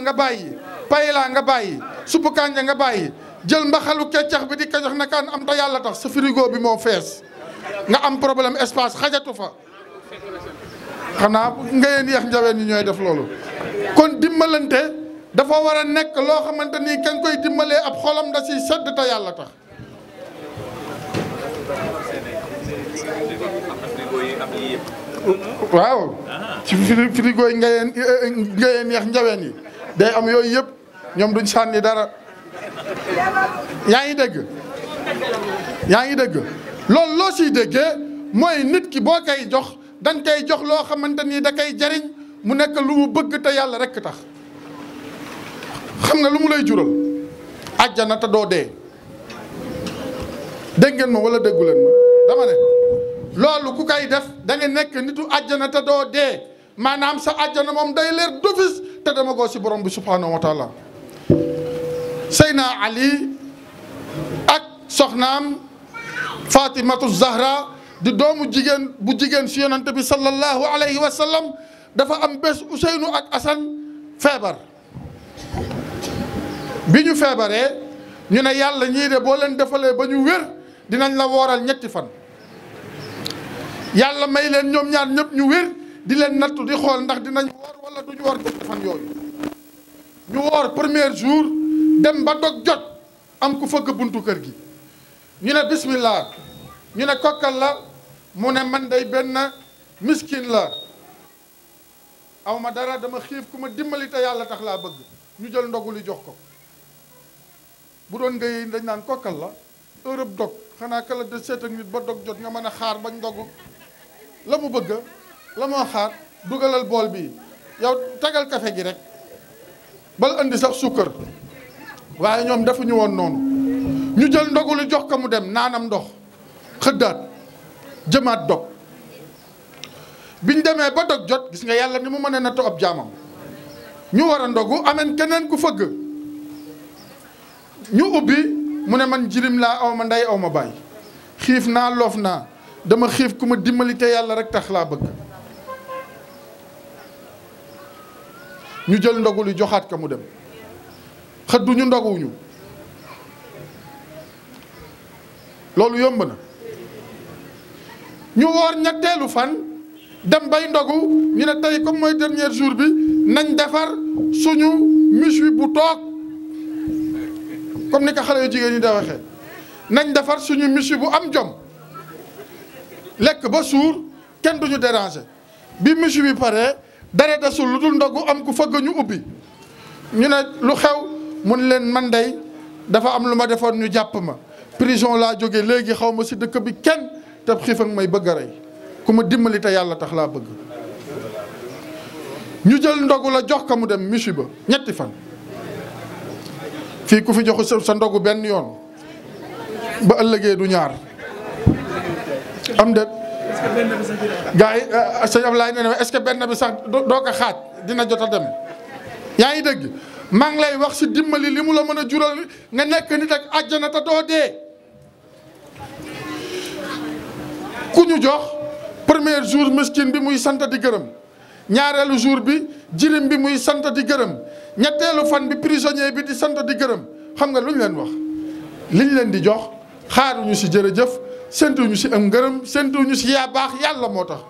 nga bàyyi payla nga bàyyi suppu kànja nga bàyyi jël mbaxalu keccax bi di ko jox nakaan am ta yàlla tax sa frigo bi moo fees nga am problème espace xajatu fa xanaa ngayeen yeex njaween yi ñooy def loolu kon dimbalante dafa war a nekk loo xamante ni kañ koy dimbalee ab xolam da si sedd te yàlla tax waaw ci frigo yi ngayeen yeex njaween yi day am yooyu yëpp ñoom duñ sànni dara yaa ngi dégg loolu loo siy déggee mooy nit ki boo koy jox dañ koy jox loo xamante ni da koy jariñ mu nekk lu mu bëgg te yàlla rekk tax xam nga lu mu lay jural àjjana te doo dee dégg ngeen ma wala déggu leen ma dama ne loolu ku koy def da nga nekk nitu àjjana te doo dee maanaam sa àjjana moom day leer d'office te dama ko si borom bi subhanahu wa taala Seyna Ali ak soxnaam Fatimatu Zahra di doomu jigéen bu jigéen si yonante bi sallallahu alayhi wa sallam dafa am bés Ousseynou ak Assane feebar bi ñu feebaree ñu ne yàlla ñii de boo leen defalee ba ñu wér dinañ la wooral ñetti fan yàlla may leen ñoom ñaar ñëpp ñu wér di leen nattu di xool ndax dinañ woor wala duñu woor ñetti fan yooyu ñu woor premier jour dem ba dog jot am ku fëgg buntu kër gi ñu ne bismillah ñu ne kokkal la mu ne man day benn miskin la aw ma dara dama xiif ku ma dimbali te yàlla tax laa bëgg ñu jël ndogu li jox ko bu doon ngay dañ naan kokkal la heure dog xanaa kala de seet ak nit ba dog jot nga mën a xaar bañ ndogu la mu bëgg la moo xaar dugalal bool bi yow tegal café gi rek bal andi sax sukkar waaye ñoom defuñu woon noonu ñu jël ndogu li jox ko mu dem naanam ndox xëddaat jëmaat dog biñ demee ba dog jot gis nga yàlla ni mu mën a nattu ab jaamam ñu war a ndogu ameen keneen ku fëgg ñu ubbi mu ne man jirim laa aw ma ndey aw ma bàyyi xiif naa loof naa dama xiif ku ma dimbali te yàlla rek tax laa bëgg ñu jël ndogu li joxaat ko mu dem xëdduñu ndoguwuñu loolu yomb na ñu woor ñetteelu fan dem bay ndogu ñu ne tey comme mooy dernier jour bi nañ defar suñu méchoui bu toog comme ni ko xale yu jigéen ñi da waxee nañ defar suñu méchoui bu am jom lekk ba suur kenn duñu déranger bi méchoui bi paree dara desul lu dul ndogu am ku fëgg ñu ubbi ñu ne lu xew mun leen man day dafa am lu ma defoon ñu jàpp ma prison laa jóge léegi xaw ma si dëkk bi kenn te xiif ak may bëgg a rey ku ma dimbali te yàlla tax laa bëgg ñu jël ndogu la jox ko mu dem méchoui ba ñetti fan fii ku fi joxu sa ndogu benn yoon ba ëllëgee du ñaar am déet gars yi sëñ Ablaye nee na est-ce que benn bi sax doo ko xaaj dina jot a dem yaa ngi dégg maa ngi lay wax si dimbali li mu la mën a jural nga nekk nit ak àjjana te doo dee ku ñu jox premier jour miskin bi muy sant di gërëm ñaareelu jour bi jirim bi muy sant di gërëm ñetteelu fan bi prisonnier bi di sant di gërëm xam nga lu ñu leen wax liñ leen di jox xaaruñu si jërëjëf séntuñu si am ngërëm séntuñu si yaa baax yàlla moo tax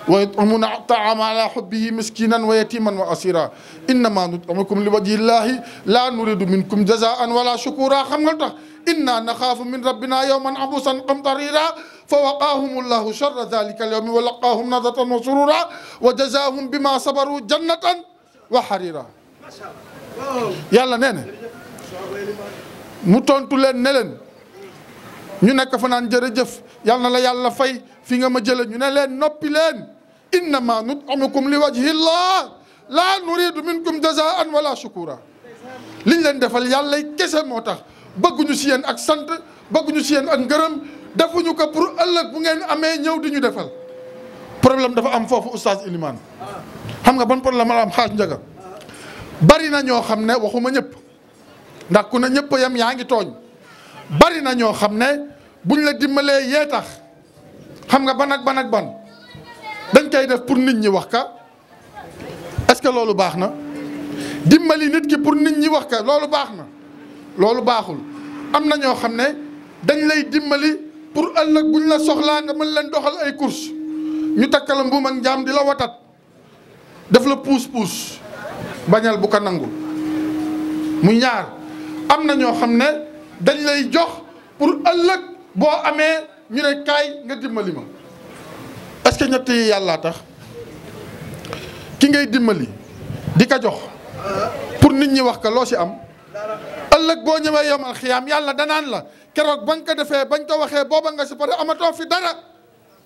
wa yut'imuna ta'ama ala hubbihi miskinan wa yatiman wa asira innama nut'imukum li wajhi llahi la nuridu minkum jazaan wala shukura xam nga lu tax inna naxaafu min rabbina yawman abusan qamtarira fa waqaahum llahu sharra dhalika al yawmi wa laqaahum nadratan wa surura wa jazaahum bima sabaru jannatan wa harira yàlla nee na mu tontu leen ne leen ñu nekk fa naan jërëjëf yal na la yàlla fay fi nga ma jële ñu ne leen noppi leen innama nut'imukum li wajhi llah la nuridu minkum jazaan wala shukura liñ leen defal yàlla kese moo tax bëgguñu si yéen ak sant bëgguñu si yéen ak ngërëm defuñu ko pour ëllëg bu ngeen amee ñëw di ñu defal problème dafa am foofu oustaz Ilimane xam nga ban problème la am xaaj njaga bari na ñoo xam ne waxuma ñëpp ndax ku ne ñëpp yam yaa ngi tooñ bari na ñoo xam ne buñ la dimbalee yee tax xam nga ban ak ban ak ban dañ koy def pour nit ñi wax ka est-ce que loolu baax na dimbali nit ki pour nit ñi wax ka loolu baax na loolu baaxul. am na ñoo xam ne dañ lay dimbali pour ëllëg buñ la soxlaa nga mën leen doxal ay course ñu takkala mbuum ak njaam di la watat def la puus bañal bu ko nangu. mu ñaar am na ñoo xam ne dañ lay jox pour ëllëg boo amee ñu ne kaay nga dimbali ma. est-ce que ñett yi yàllaa tax ki ngay dimbali di ko jox pour nit ñi wax ko loo ci am ëllëg boo ñëwee yomal xiyaam yàlla danaan la keroog bañ ko defee bañ ko waxee booba nga si pare amatoo fi dara.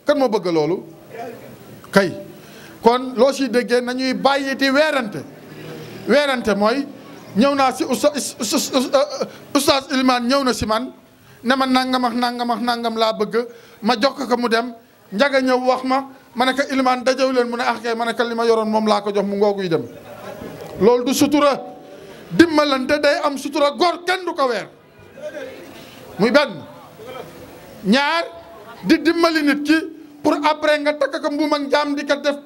kan moo bëgg loolu kay kon loo siy déggee nañuy bàyyi di weerante mooy ñëw naa si oustaz Ilimaan ñëw na si man ne ma nangam ak nangam laa bëgg ma jox ko mu dem njaga ñëw wax ma ne ko Ilimaan dajew leen mu ne kay ma ne ko li ma yoroon moom laa ko jox mu ngooguy dem. loolu du sutura dimbalante day am sutura góor kenn du ko weer muy benn. ñaar di dimbali nit ki pour après nga takk ko mbuum ak njaam di ko def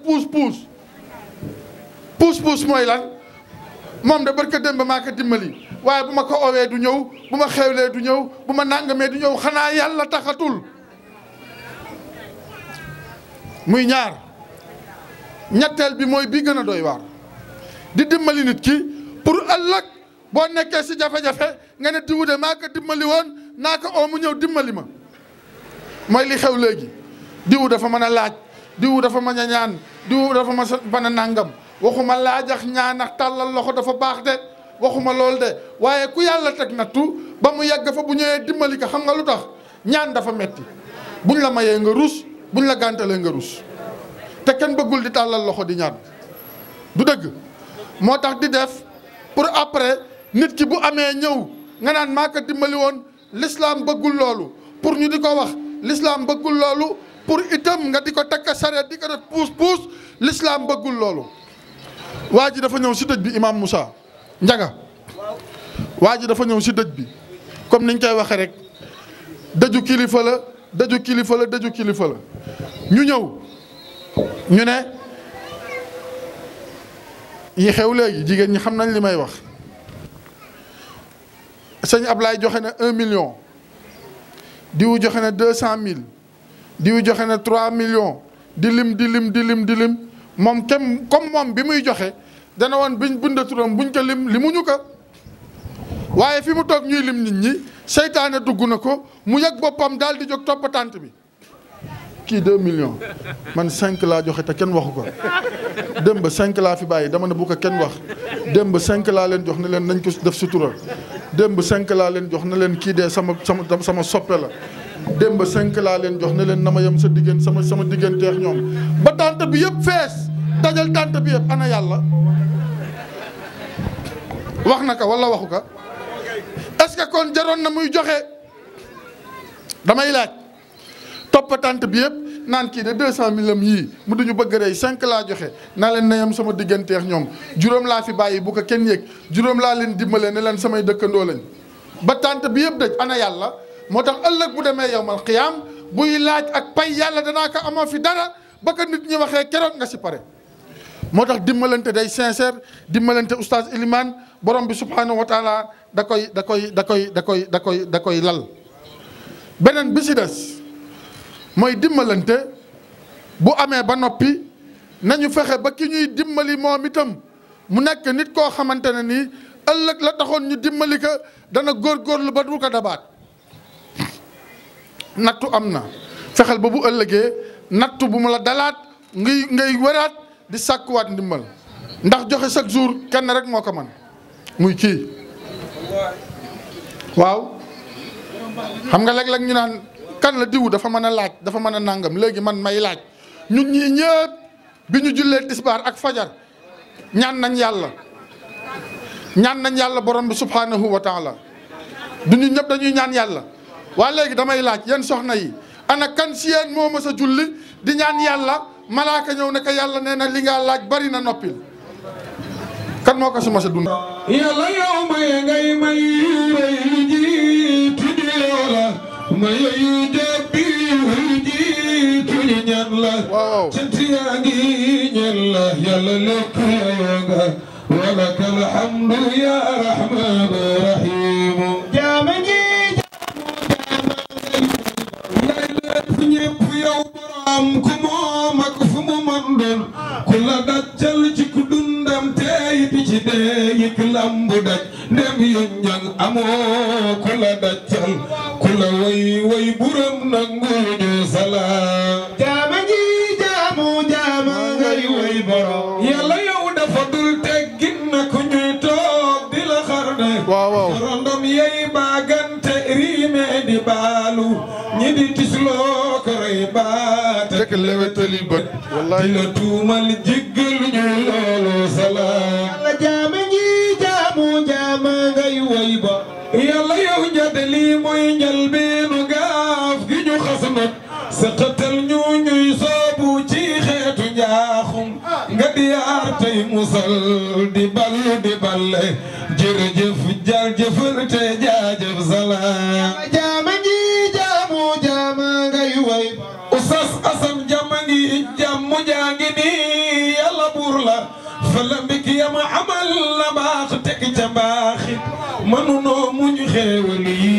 puus mooy lan moom de barka démb maa ko dimbali waaye bu ma ko owee du ñëw bu ma xewlee du ñëw bu ma nàngamee du ñëw xanaa yàlla taxatul. muy ñaar. ñetteel bi mooy bii gën a doy waar di dimbali nit ki pour ëllëg boo nekkee si jafe-jafe nga ne diwu de maa ko dimbali woon naa ko oo mu ñëw dimbali ma. mooy li xew léegi diwu dafa mën a laaj diwu dafa mën a ñaan diwu dafa mën a nàngam waxuma laajax ñaan ak tàllal loxo dafa baax de waxuma lool de waaye ku yàlla teg nattu ba mu yàgg fa bu ñëwee dimbali ko xam nga lu tax ñaan dafa metti buñ la mayee nga rus buñ la gàntalee nga rus te kenn bëggul di tàllal loxo di ñaan du dëgg moo tax di def pour après nit ki bu amee ñëw nga naan maa ko dimbali woon l'islam bëggul loolu pour ñu di ko wax l'islam bëggul loolu pour itam nga di ko takk sareet di ko def puus l'islam bëggul loolu. waa ji dafa ñëw si dëj bi imam Moussa Njaga waa ji dafa ñëw si dëj bi comme niñ koy waxee rek dëju kilifa la ñu ñëw ñu ne yi xew léegi jigéen ñi xam nañ li may wax sëñ Ablaye joxe na 1 million diwu joxe na 200 000 diwu joxe na 3 millions di lim moom kem comme moom bi muy joxe dana woon biñ bunda turam buñ ko limuñu ko waaye fi mu toog ñuy lim nit ñi seytaane dugg na ko mu yëg boppam daal di jóg topp tànt bi kii 2 millions man 5 laa joxe te kenn waxu ko démb 5 laa fi bàyyi dama ne bu ko kenn wax démb 5 laa leen jox ne leen nañ ko def sutura démb 5 laa leen jox ne leen kii dee sama soppe la démb 5 laa leen jox ne leen na ma yem sa diggante sama digganteex ñoom ba tànt bi yëpp fees dajal tànt bi yëpp ana yàlla wax na ko wala waxu ko est-ce que kon jaroon na muy joxe damay laaj topp tànt bi yëpp naan kii de 200 000 yii mu duñu bëgg rey 5 laa joxe naa leen na yem sama digganteex ñoom juróom laa fi bàyyi bu ko kenn yëg juróom laa leen dimbale ne leen samay dëkkandoo lañ ba tànt bi yëpp daj ana yàlla moo tax ëllëg bu demee yowmal xiyaam buy laaj ak pay yàlla danaa ko amoo fi dara ba ko nit ñi waxee keroog nga si pare. moo tax dimbalante day sincère dimbalante oustaz Ilimaan borom bi subhanahu wa taala da koy lal. beneen bi si des mooy dimbalante bu amee ba noppi nañu fexe ba ki ñuy dimbali moom itam mu nekk nit koo xamante ne nii ëllëg la taxoon ñu dimbali ko dana góorgóorlu ba du ko dabaat. nattu am na fexeel ba bu ëllëgee nattu bu mu la dalaat ngay wëraat di sàkkuwaat ndimbal ndax joxe chaque jour kenn rek moo ko man muy kii waaw xam nga léeg-léeg ñu naan kan la diwu dafa mën a laaj dafa mën a nàngam léegi man may laaj ñun ñii ñëpp bi ñu jullee tisbaar ak fajar ñaan nañ yàlla borom bi subhanahu wa taala du ñu ñëpp dañuy ñaan yàlla waa léegi damay laaj yéen soxna yi ana kan si yéen moo mës a julli di ñaan yàlla malaaka ñëw ne ko yàlla nee na li nga laaj bari na noppil kan moo ko si mës a dund yàlla yow may ngay may ji tuddi loola may yu debbi ji tuddi ñaan la waaw cant yaa ngi ñaan la yàlla lekk yoga ولك الحمد يا رحمن رحيم جامني ñépp yow borom ku moom ak fu mu man doon ku la dajjal ci ku dundam tey di ci dee yëg lambu daj ndem yu ñang amoo ku la dajjal ku la way buram nangu ñu salaam jaama ji jaamu jaama ngay way borom yàlla yow dafa dul teggin na ku ñuy toog di la xar ne waaw rondom yey baagante riime di baalu ñi di tisloo ko rey baat dëkk lewetali bët wallahi la tuumal jéggal ñu loolu salaam yàlla jaama ñi jaamu jaama ngay way ba yàlla yow njade lii mooy njëlbeenu gaaf gi ñu xas not sëqatal ñu ñuy soobu ci xeetu njaaxum nga di yaar tey musal di ballu di balle jërëjëf jaajëfal te jaajëf salaam jaama ñi jaamu jaama ngay way Oustaz Assane jàmm ngi jàmm jaa ngi nii yàlla buur la fala mbik yama amal la baax teg ca mbaaxit mënunoo muñ xeewal yi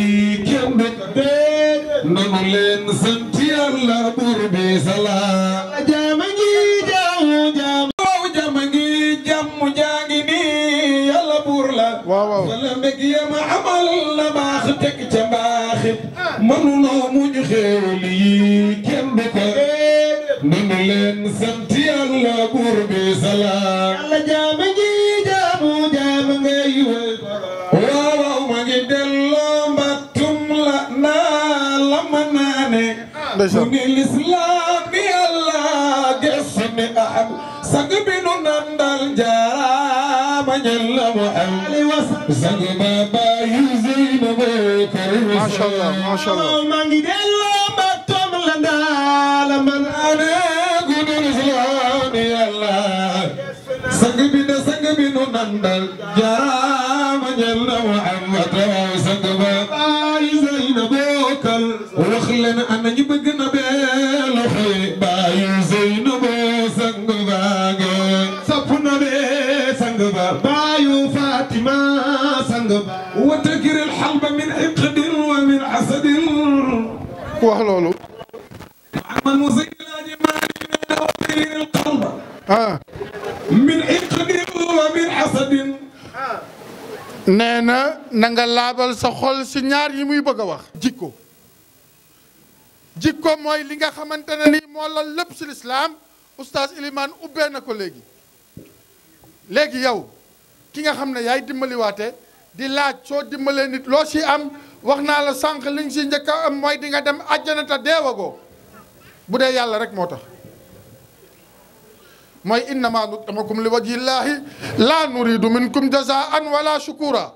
kenn du dee nanu leen sant yàlla buur bi salaam jàmm ngi jaamu jaam waaw jàmm ngi jàmm jaa ngi nii yàlla buur la waaw fala mbik yama amal la baax teg ca mbaaxit mënunoo muñ xeewal yi kenn du ko nanu leen sant yàlla buur bi salaam yàlla jaam ngi jaamu jaam ngay way waaw ma ngi delloo mbattum la naa la ma naane mu ngi lislaam bi yàlla gëstu ne aham sang bi nu nandal jaaraama ñalla mu am sang baba yu zeyna bakar masha Allah masha Allah ma ngi delloo mbattum la naa la ma naane gudul lislaam bi yàlla sang bi nu nandal jaaraama ñalla mu am sang baba yu zeyna bakar wax leen ana ñu bëgg na bee loxo baayu Zeynabu sang baage sopp na bee sang ba baayu Fatima sang ba wa takir al halba min iqdin wa min hasadin ku wax loolu man musaylaji mani wa takir al qalba min iqdin wa min hasadin nee na nga laabal sa xol si ñaar yi muy bëgg a wax jikko jikko mooy li nga xamante ne nii moo la lépp si lislaam oustaz Ilimaan ubbee na ko léegi yow ki nga xam ne yaay dimbaliwaate di laaj soo dimbalee nit loo si am wax naa la sànq li nga si njëkk a am mooy di nga dem àjjana te deewagoo bu dee yàlla rek moo tax mooy innama nut'imukum li wajhillaahi laa nuridu minkum jazaan wala shukura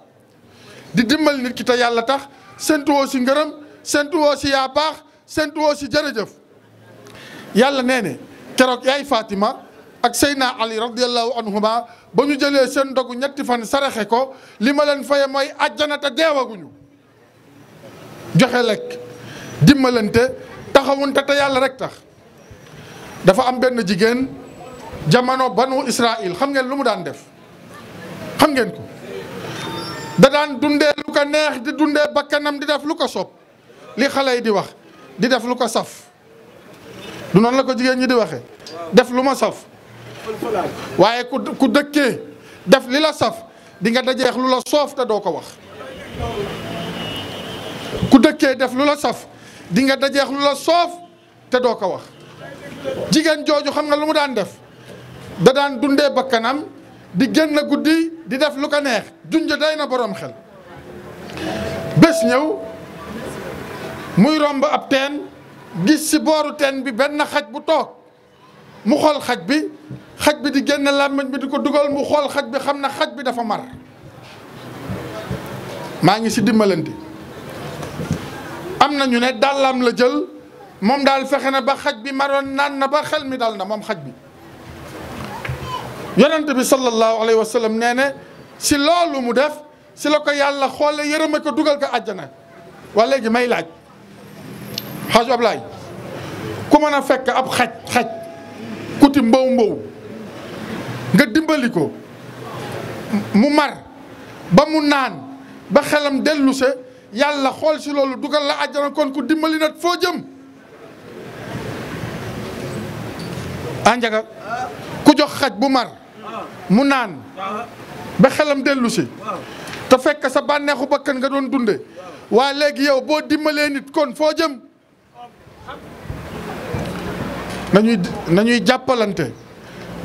di dimbal nit ki te yàlla tax séntuwoo si ngërëm séntuwoo si yaa baax séntuwoo si jërëjëf yàlla nee ne keroog yaay Fatima ak Seydina Ali radiyallahu anhuma ba ñu jëlee seen ndogu ñetti fan saraxe ko li ma leen faye mooy àjjana te deewaguñu joxe lekk dimbalante taxawunte te yàlla rek tax dafa am benn jigéen jamono banu Israël xam ngeen lu mu daan def xam ngeen ko da daan dundee lu ko neex di dundee bakkanam di def lu ko soob li xale yi di wax di def lu ko saf du noonu la ko jigéen ñi di waxee def lu ma saf waaye ku dëkkee def li la saf di nga dajeex lu la soof te doo ko wax ku dëkkee def lu la saf di nga dajeex lu la soof te doo ko wax jigéen jooju xam nga lu mu daan def da daan dundee bakkanam di génn guddi di def lu ko neex junj day na boroom xel bés ñëw muy romb ab teen gis ci booru teen bi benn xaj bu toog mu xool xaj bi di génn làmmiñ bi di ko dugal mu xool xaj bi xam na xaj bi dafa mar maa ngi ci dimbalante am na ñu ne dàllam la jël moom daal fexe na ba xaj bi maroon naan na ba xel mi dal na moom xaj bi yonent bi sallallahu alayhi wa sallam nee ne si loolu mu def si la ko yàlla xoole yërëme ko dugal ko àjjana waa léegi may laaj xaaju Ablaay ku mën a fekk ab xaj kuti mbow nga dimbali ko mu mar ba mu naan ba xelam dellu se yàlla xool si loolu dugal la àjjana kon ku dimbali nag foo jëm anjaga ku jox xaj bu mar mu naan ba xelam dellu si te fekk sa bànneexu bakkan nga doon dunde waa léegi yow boo dimbalee nit kon foo jëm nañuy jàppalante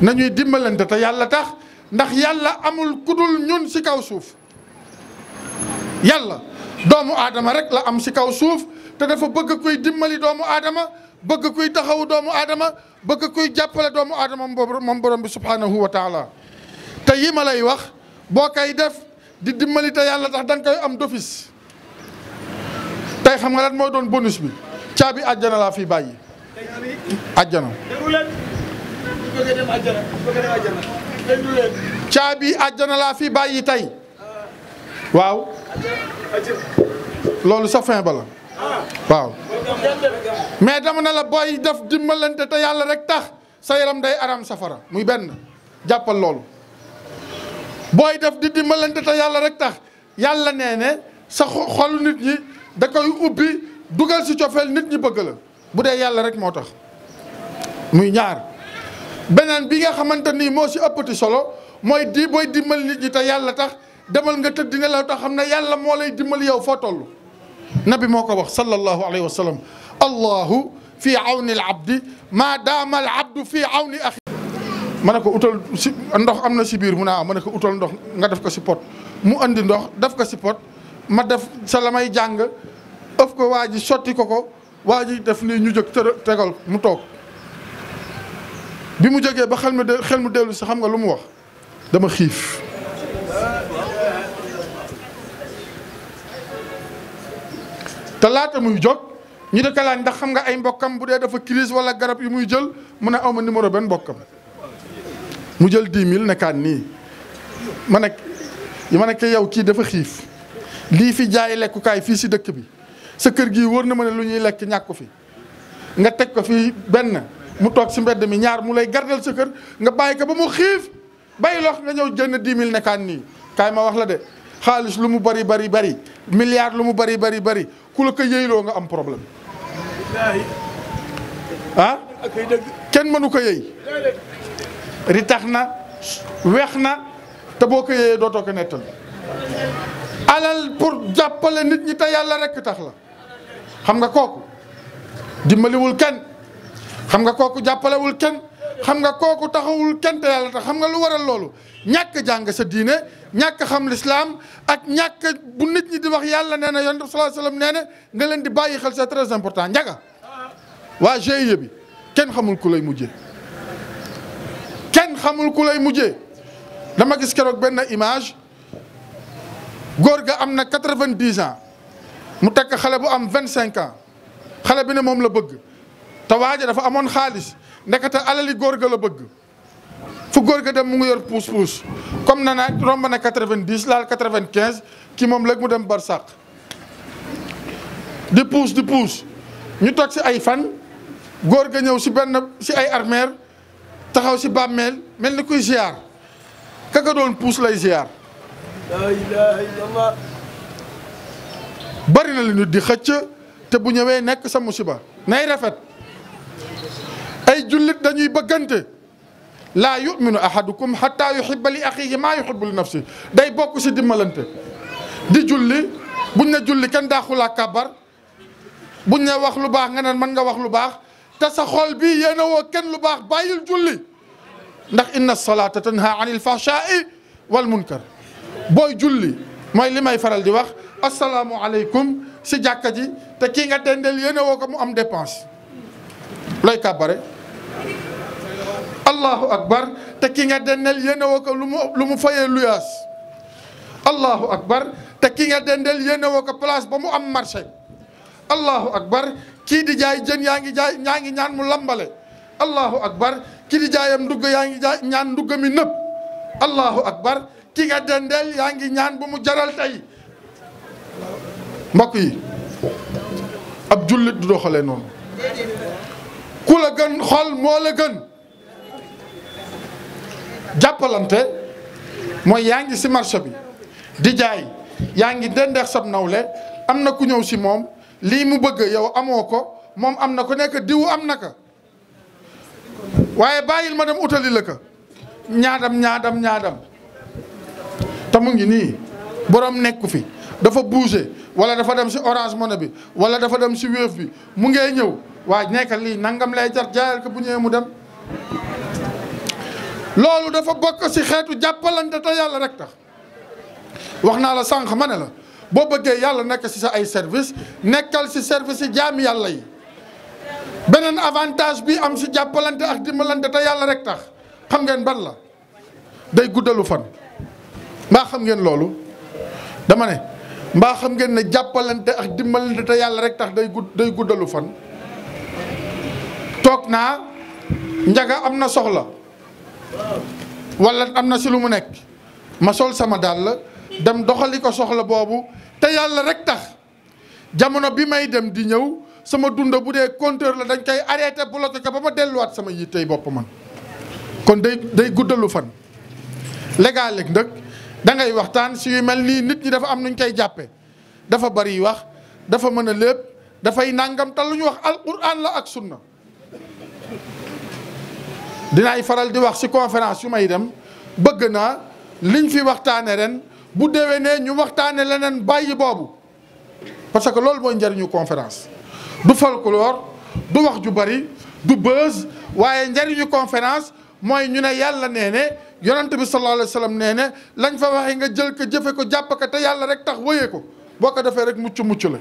nañuy dimbalante te yàlla tax ndax yàlla amul kudul ñun ci kaw suuf yàlla doomu aadama rek la am ci kaw suuf te dafa bëgg kuy dimbali doomu aadama bëgg kuy taxawu doomu aadama bëgg kuy jàppale doomu aadama moom borom bi subhanahu wa taala te yi ma lay wax boo koy def di dimbali te yàlla tax danga koy am d'office tey xam nga lan mooy doon bonus bi caabi àjjana laa fi bàyyi àjjana caabi àjjana laa fi bàyyi tey waaw loolu sa fin ba la waaw mais dama ne la booy def dimbalante te yàlla rek tax sa yaram day aram safara muy benn jàppal loolu booy def di dimbalante te yàlla rek tax yàlla nee ne sa xolu nit ñi da koy ubbi dugal ci cofeel nit ñi bëgg la bu dee yàlla rek moo tax muy ñaar beneen bi nga xamante ni moo ci ëppati solo mooy booy dimbali nit ñi te yàlla tax demal nga tëdd ne la tax xam ne yàlla moo lay dimbali yow foo toll nabi moo ko wax sallallahu alayhi wa sallam allahu fi awni al abdi ma daama al abdu fi awni axi ma ne ko utal si ndox am na si biir mu ne ma ne ko utal ndox nga def ko si pot mu andi ndox def ko si pot ma def sa la may jàng ëf ko waa ji sotti ko waa ji def nii ñu jóg tegal mu toog bi mu jógee ba xel mu dellu si xam nga lu mu wax dama xiif te laata muy jóg ñu dëkk laaj ndax xam nga ay mbokkam bu dee dafa crise wala garab yi muy jël mu ne awma numéro benn mbokkam mu jël 10 000 nekkaat nii ma ne yow kii dafa xiif lii fi jaay lekkukaay fii si dëkk bi sa kër gii wóor na ma ne lu ñuy lekk ñàkk ko fi nga teg ko fii benn mu toog si mbedd mi ñaar mu lay gardel sa kër nga bàyyi ko ba mu xiif bay lox nga ñëw jënd 10 000 nekkaat nii kaay ma wax la de xaalis lu mu bari milliard lu mu bari ku la ko yëyloo nga am problème ah kenn mënu ko yëy ri tax na weex na te boo ko yëyee dootoo ko nettal alal pour jàppale nit ñi te yàlla rekk tax la xam nga kooku dimbaliwul kenn xam nga kooku jàppalewul kenn xam nga kooku taxawul kenn te yàlla tax xam nga lu waral loolu ñàkk jàng sa diine ñàkk xam lislaam ak ñàkk bu nit ñi di wax yàlla nee na yonent bi sallallahu alayhi wasallam nee na nga leen di bàyyi xel c'est très important njaga waa GIE bi kenn xamul ku lay mujjee kenn xamul ku lay mujjee dama gis keroog benn image góor ga am na 90 ans mu tekk xale bu am 25 ans xale bi ne moom la bëgg te waaja dafa amoon xaalis ndekete alali góor ga la bëgg fu góor ga dem mu ngi yor puus comme na nag romb na 90 laal 95 kii moom léegi mu dem barsàq di puus ñu toog si ay fan góor ga ñëw si si ay armeer taxaw si bàmmeel mel ni kuy ziar kaka doon puus lay ziar la ilaha illallah bari na li nit di xëcc te bu ñëwee nekk sa musiba nay rafet ay jullit dañuy bëggante laa yuminu ahadukum hatta yuhibba li axihi maa yuhibbu li nafsi day bokk si dimbalante di julli buñ ne julli kenn daaxulaa kàbbar buñ ne wax lu baax nga ne mën nga wax lu baax te sa xol bi yéena woo kenn lu baax bàyyil julli ndax inna salata tanha anil fahshaai wal munkar booy julli mooy li may faral di wax asalaamu aleykum si jàkka ji te kii nga dendeel yéena woo ko mu am dépense looy kàbbare allahu akbar te ki nga dendeel yéena woo ko lu mu fayee luyaas allahu akbar te ki nga dendeel yéena woo ko place ba mu am marché allahu akbar kii di jaay jën yaa ngi ñaan mu lambale allahu akbar kii di jaayam ndugg yaa ngi ñaan ndugg mi nëpp allahu akbar ki nga dendeel yaa ngi ñaan bu mu jaral tey mbokk yi ab jullit du doxalee noonu ku la gën xol moo la gën jàppalante mooy yaa ngi si marché bi di jaay yaa ngi dendeex sab nawle am na ku ñëw si moom lii mu bëgg yow amoo ko moom am na ko nekk diwu am na ka waaye bàyyil ma dem utali la ka ñaadam te mu ngi nii borom nekku fi dafa bougé wala dafa dem si Orange Money bi wala dafa dem si Wave bi mu ngee ñëw waaye nekkal lii nangam lay jar jaayal ko bu ñëwee mu dem. loolu dafa bokk si xeetu jàppalante te yàlla rek tax wax naa la sànq ma ne la boo bëggee yàlla nekk si sa ay service nekkal si service yi jaami yàlla yi. beneen avantage bi am si jàppalante ak dimbalante te yàlla rek tax xam ngeen ban la day guddalu fan mbaa xam ngeen loolu dama ne mbaa xam ngeen ne jàppalante ak dimbalante te yàlla rek tax day guddalu fan. toog naa njaga am na soxla wala am na si lu mu nekk ma sol sama dàll dem doxali ko soxla boobu te yàlla rek tax jamono bi may dem di ñëw sama dunda bu dee compteur la dañ koy arrêté bloqué ko ba ma delluwaat sama yittey bopp man kon day guddalu fan. léeg-léeg nag da ngay waxtaan si yu mel nii nit ñi dafa am nuñ koy jàppe dafa bari wax dafa mën a lépp dafay nàngam te lu ñu wax alquran la ak sunna. dinaay faral di wax ci conférence yu may dem bëgg naa liñ fi waxtaane ren bu déwénee ñu waxtaane leneen bàyyi boobu parce que loolu mooy njariñu conférence du folklore du wax ju bari du buzz waaye njariñu conférence mooy ñu ne yàlla nee ne yonent bi sallallahu alayhi wa sallam nee ne lañ fa waxee nga jël ko jëfe ko jàpp ko te yàlla rek tax wëyee ko boo ko defee rek mucc la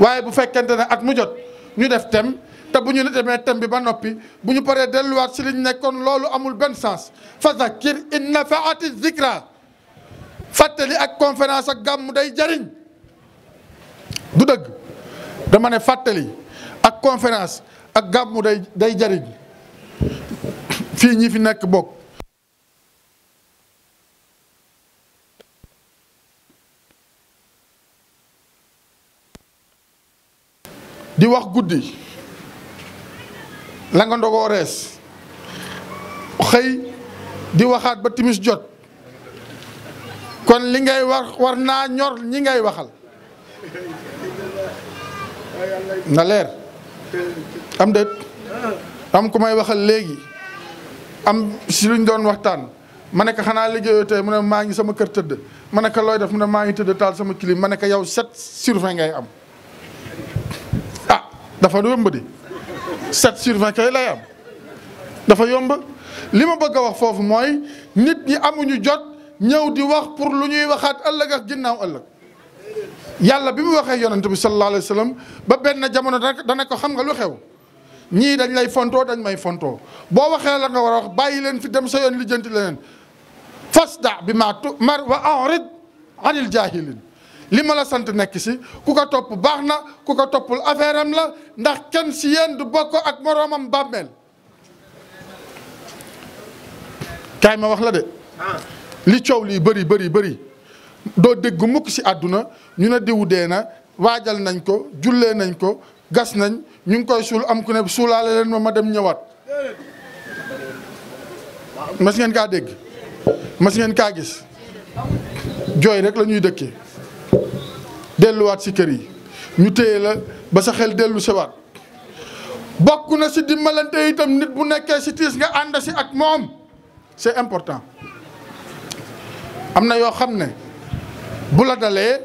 waaye bu fekkente ne at mu jot ñu def thème te bu ñu demee thème bi ba noppi bu ñu paree delluwaat si liñ nekkoon loolu amul benn sens fa zakkir in nafaati zikra fàttali ak conférence ak gàmmu day jariñ du dëgg dama ne fàttali ak conférence ak gàmmu day jariñ fii ñi fi nekk bokk di wax guddi la nga ndogoo rees xëy di waxaat ba timis jot kon li ngay wax war naa ñor ñi ngay waxal na leer am déet am ku may waxal léegi am si luñ doon waxtaan ma ne ko xanaa liggéeyoo tey mu ne maa ngi sama kër tëdd ma ne ko looy def mu ne maa ngi tëdd taal sama clim ma ne ko yow 7/20 ngay am dafa yomb di 7/20 kay lay am dafa yomb li ma bëgg a wax foofu mooy nit ñi amuñu jot ñëw di wax pour lu ñuy waxaat ëllëg ak ginnaaw ëllëg yàlla bi mu waxee yonent bi sallallahu alayhi wa sallam ba benn jamono dana ko xam nga lu xew ñii dañ lay fontoo dañ may fontoo boo waxee la nga war a wax bàyyi leen fi dem sa yoon lijjanti leneen fasda bi ma tumar wa a'rid anil jaahilin li ma la sant nekk si ku ko topp baax na ku ko toppul affaire am la ndax kenn si yéen du bokk ak moroomam bàmmeel kaay ma wax la de li coow lii bëri doo dégg mukk si àdduna ñu ne diwu dee na waajal nañ ko jullee nañ ko gas nañ ñu ngi koy suul am ku ne suulaale leen ma dem ñëwaat mas ngeen kaa dégg mas ngeen kaa gis jooy rek la ñuy dëkkee delluwaat si kër yi ñu téye la ba sa xel dellu sewaat bokk na si dimbalante itam nit bu nekkee si tiis nga ànd si ak moom c'est important am na yoo xam ne bu la dalee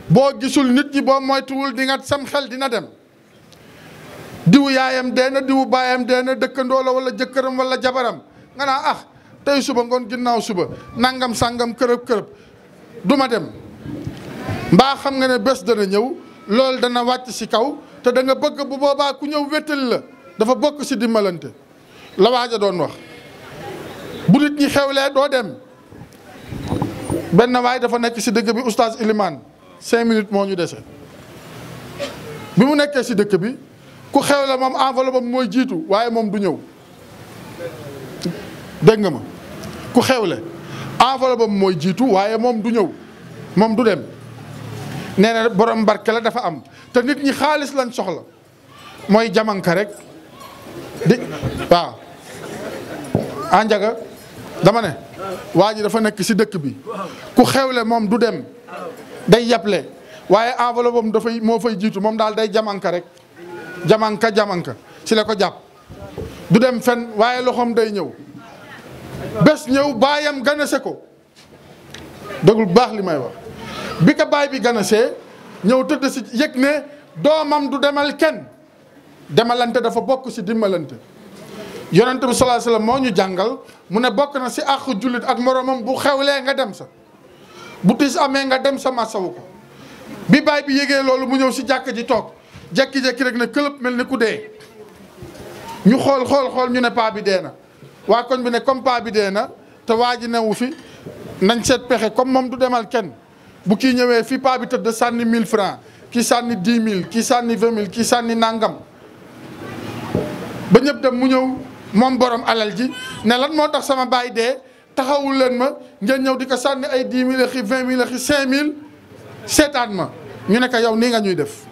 boo gisul nit ñi boo moytuwul di nga sam xel dina dem diwu yaayam dee na diwu baayam dee na dëkkandoo la wala jëkkëram wala jabaram nga naa ah tey suba ngoon ginnaaw suba nangam sangam kërëb du ma dem mbaa xam nga ne bés dana ñëw loolu dana wàcc si kaw te da nga bëgg bu boobaa ku ñëw wéttali la dafa bokk si dimbalante la waaja doon wax bu nit ñi xewlee doo dem benn waay dafa nekk si dëkk bi oustaz Ilimane 5 minutes moo ñu dese bi mu nekkee si dëkk bi ku xewle moom enveloppe am mooy jiitu waaye moom du ñëw dégg nga ma ku xewle enveloppe am mooy jiitu waaye moom du ñëw moom du dem nee na borom barke la dafa am te nit ñi xaalis lañ soxla mooy jamanka rek di waaw anjaga dama ne waa ji dafa nekk si dëkk bi ku xewle moom du dem day yable waaye enveloppe am dafay moo fay jiitu moom daal day jamanka rek jamanka si la ko jàpp du dem fen waaye loxoom day ñëw bés ñëw baayam ganase ko déglu baax li may wax bi ko baay bi ganasee ñëw tëdd si yëg ne doomam du demal kenn demalante dafa bokk si dimbalante yonent bi sallallahu alayhi wasallam moo ñu jàngal mu ne bokk na si àq jullit ak moromam bu xewlee nga dem sa bu tiis amee nga dem sa masawu ko bi baay bi yégee loolu mu ñëw si jàkk ji toog jekki-jekki rek ne këlëb mel ni ku dee ñu xool ñu ne paa bi dee na waa koñ bi ne comme paa bi dee na te waa ji newu fi nañ seet pexe comme moom du demal kenn bu kii ñëwee fi paa bi tëdd sànni 1000 francs kii sànni 10 000 kii sànni 20 000 kii sànni nangam ba ñëpp dem mu ñëw moom borom alal ji ne lan moo tax sama baay dee taxawul leen ma ngeen ñëw di ko sànni ay 10 000 ak 20 000 ak 5 000 seetaan ma ñu ne ko yow nii nga ñuy def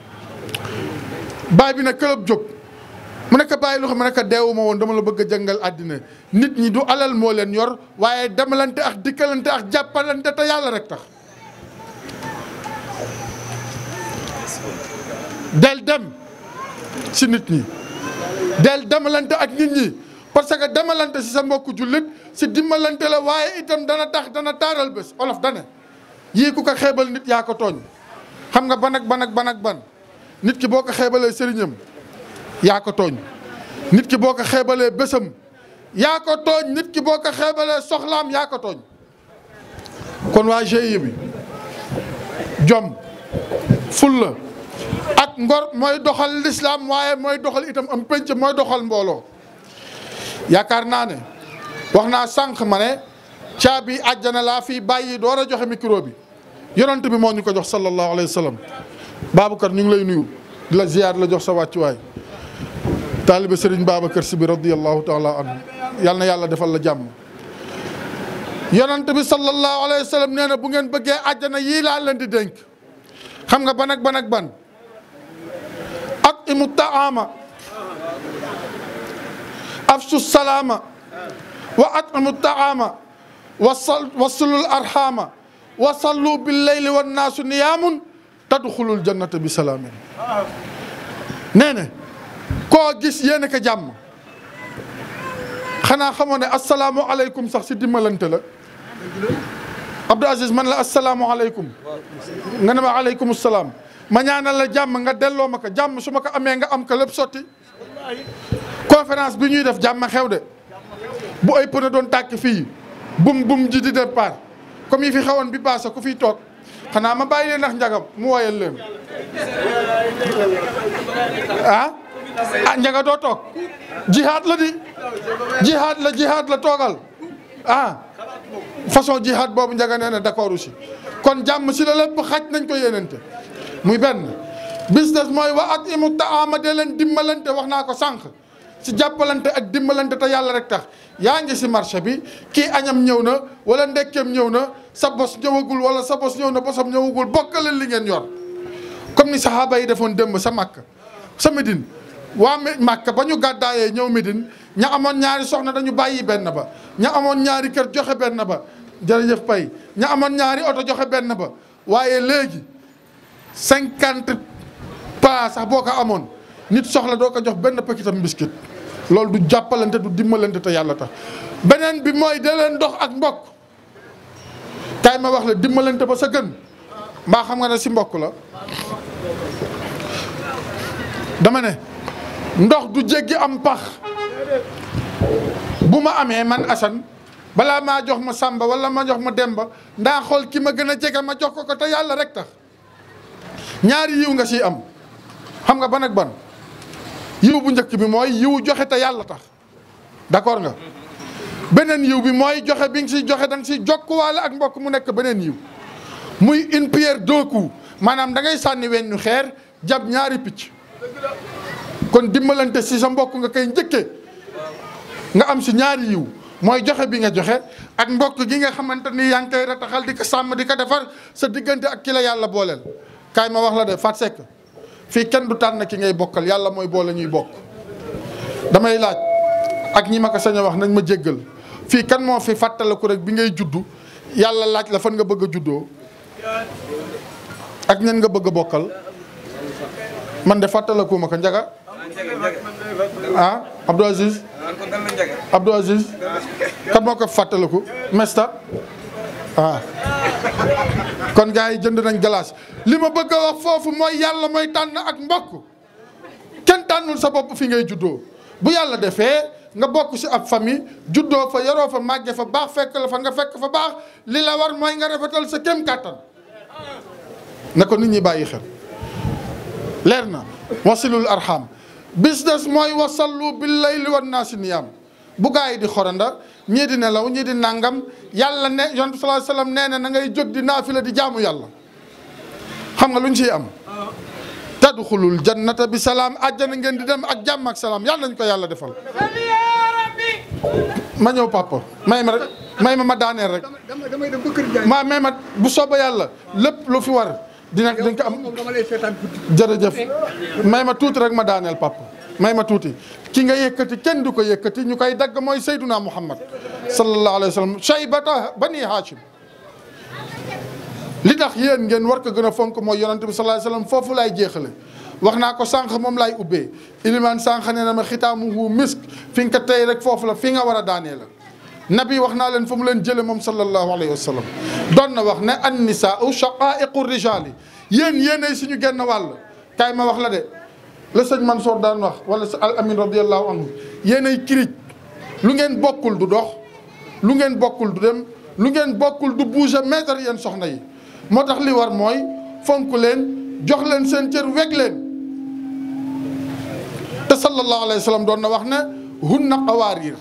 baay bi ne këlëb jóg mu ne ko bàyyi lu xam ne ko deewuma woon dama la bëgg a jàngal àddina nit ñi du alal moo leen yor waaye demalante ak dikkalante ak jàppalante te yàlla rek tax del dem si nit ñi del demalante ak nit ñi parce que demalante si sa mbokku jullit si dimbalante la waaye itam dana tax dana taaral bés olof dane yii ku ko xeebal nit yaa ko tooñ xam nga ban nit ki boo ko xeebalee sëriñam yaa ko tooñ nit ki boo ko xeebalee bésam yaa ko tooñ nit ki boo ko xeebalee soxlaam yaa ko tooñ kon waa GIE bi jom fulla ak ngor mooy doxal lislaam waaye mooy doxal itam am penc mooy doxal mbooloo yaakaar naa ne wax naa sànq ma ne caabi àjjana laa fii bàyyi door a joxe micro bi yonent bi moo ñu ko jox sallallahu alayhi wa sallam Babacar ñu ngi lay nuyu di la ziyaar la jox sa wàccuwaay taalibe Serigne Babacar Sy bi radiyallahu taala anhu yal na yàlla defal la jàmm yonent bi sallallahu alayhi wa sallam nee na bu ngeen bëggee àjjana yii laa leen di dénk xam nga ban ak ban aqimu taama afsu salaama wa atimu taama wasilul arhama wa sallu bil layli wan naasu niyaamun tadxulul jannata bi salaamin nee na koo gis yéen a ko jàmm xanaa xamoo ne asalaamualeykum sax si dimbalante la Abdou Aziz man la asalaamualeykum nga ne ma aleykum salaam ma ñaanal la jàmm nga delloo ma ko jàmm su ma ko amee nga am ko lépp sotti conférence bi ñuy def jàmm xew de bu ay pëne doon tàkk fii bum ji di départ comme yi fi xewoon bi paase ku fiy toog xanaa ma bàyyi leen ndax njagam mu woyal leen ah njaga doo toog jihaad la di jihaad la toogal façon jihaad boobu njaga nee na d'accord aussi kon jàmm si la lépp xaj nañ ko yéenante muy benn business mooy wa ak imu taama de leen dimbalante wax naa ko sànq si jàppalante ak dimbalante te yàlla rek tax yaa ngi si marché bi kii añam ñëw na wala ndekkeem ñëw na sa bos ñëwagul wala sa bos ñëw na bosam ñëwagul bokkale li ngeen yor comme ni saxaaba yi defoon démb sa Makka sa Médine waa Makka ba ñu gàddaayee ñëw Médine ña amoon ñaari soxna dañu bàyyi benn ba ña amoon ñaari kër joxe benn ba jërëjëf Pay ña amoon ñaari oto joxe benn ba waaye léegi 50 pas sax boo ko amoon nit soxla doo ko jox benn paquetam biscuit loolu du jàppalante du dimbalante te yàlla tax beneen bi mooy da leen dox ak mbokk kay ma wax la dimbalante ba sa gën mbaa xam nga ne si mbokk la dama ne ndox du jéggi am pax bu ma amee man Assane balaa maa jox ma Samba wala ma jox ma Demba ndaa xool ki ma gën a jege ma jox ko te yàlla rek tax ñaari yiw nga siy am xam nga ban ak ban yiw bu njëkk bi mooy yiw joxe te yàlla tax d'accord nga beneen yiw bi mooy joxe bi nga siy joxe da nga siy jokkuwaale ak mbokk mu nekk beneen yiw muy une pierre deux coups maanaam da ngay sànni wenn xeer jab ñaari picc kon dimbalante si sa mbokk nga koy njëkkee nga am si ñaari yiw mooy joxe bi nga joxe ak mbokk gi nga xamante ni yaa ngi koy rataxal di ko sàmm di ko defar sa diggante ak ki la yàlla booleel kaay ma wax la de Fat Seck fii kenn du tànn ki ngay bokkal yàlla mooy boole ñuy bokk damay laaj ak ñi ma ko sañ a wax nañ ma jéggal fii kan moo fi fàttaliku rek bi ngay juddu yàlla laaj la fan nga bëgg a juddoo ak ñen nga bëgg a bokkal man de fàttaliku ma ko Njaga ah Abdou Aziz kan moo ko fàttaliku Mesta kon gars yi jënd nañ glace li ma bëgg a wax foofu mooy yàlla mooy tànn ak mbokk kenn tànnul sa bopp fi ngay juddoo bu yàlla defee nga bokk ci ab famille juddoo fa yaroo fa màgge fa baax fekk la fa nga fekk fa baax li la war mooy nga rafetal sa kem kàttan na ko nit ñi bàyyi xel leer na wasilul arham business mooy wasallu bil layli wan naasi niyaam bu gaa yi di xoranda ñii di nelaw ñii di nangam yàlla ne yonent bi sallallahu alayhi wasallam nee na ngay jóg di naafila di jaamu yàlla xam nga lu ñu ciy am tadxulul jannata bi salaam àjjana ngeen di dem ak jàmm ak salaam yàlla nañ ko yàlla defal ma ñëw papa may ma daaneel rek may ma bu sooba yàlla lépp lu fi war dina ko am jërëjëf may ma tuuti rek ma daaneel papa may ma tuuti ki nga yëkkati kenn du ko yëkkati ñu koy dagg mooy Seyduna Muhammad sallallahu alayhi wa sallam shaybata bani Hashim li tax yéen ngeen war ko gën a fonk mooy yonante bi sallallahu alayhi wa sallam foofu laay jeexale wax naa ko sànq moom laay ubbee ilimaan sànq nee na ma xitaamuhu misk fi nga ko tey rek foofu la fi nga war a daanee la nabi wax naa leen fa mu leen jële moom sallallahu alayhi wa sallam doon na wax ne an nisaau shaqaiqu rijali yéenay suñu genn wàll kaay ma wax la de la sëñ Mansour daan wax wala al amin radiallahu anhu yéenay kirij lu ngeen bokkul du dox lu ngeen bokkul du dem lu ngeen bokkul du bouger mètre yéen soxna yi moo tax li war mooy fonk leen jox leen seen cër weg leen te sallallahu alayhi wa sallam doon na wax ne hunna qawaarir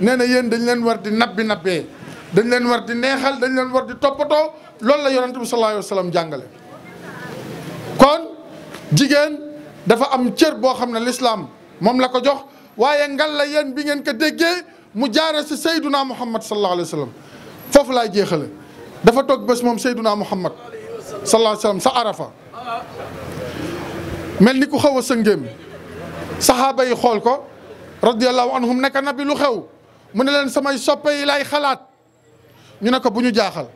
nee na yéen dañ leen war di nabbee dañ leen war di neexal dañ leen war di toppatoo loolu la yonent bi sallallahu alayhi wa sallam jàngale kon jigéen dafa am cër boo xam ne lislaam moom la ko jox waaye ngal la yéen bi ngeen ko déggee mu jaare si Seyduna Muhammad sallallahu alayhi wa sallam foofu laay jeexale dafa toog bés moom Seyduna Muhammad sallallahu alayhi wa sallam sa arafa mel ni ku xaw a sëngéem saxaaba yi xool ko radiyallahu anhum nekk nabi lu xew mu ne leen samay soppe yi lay xalaat ñu ne ko bu ñu jaaxal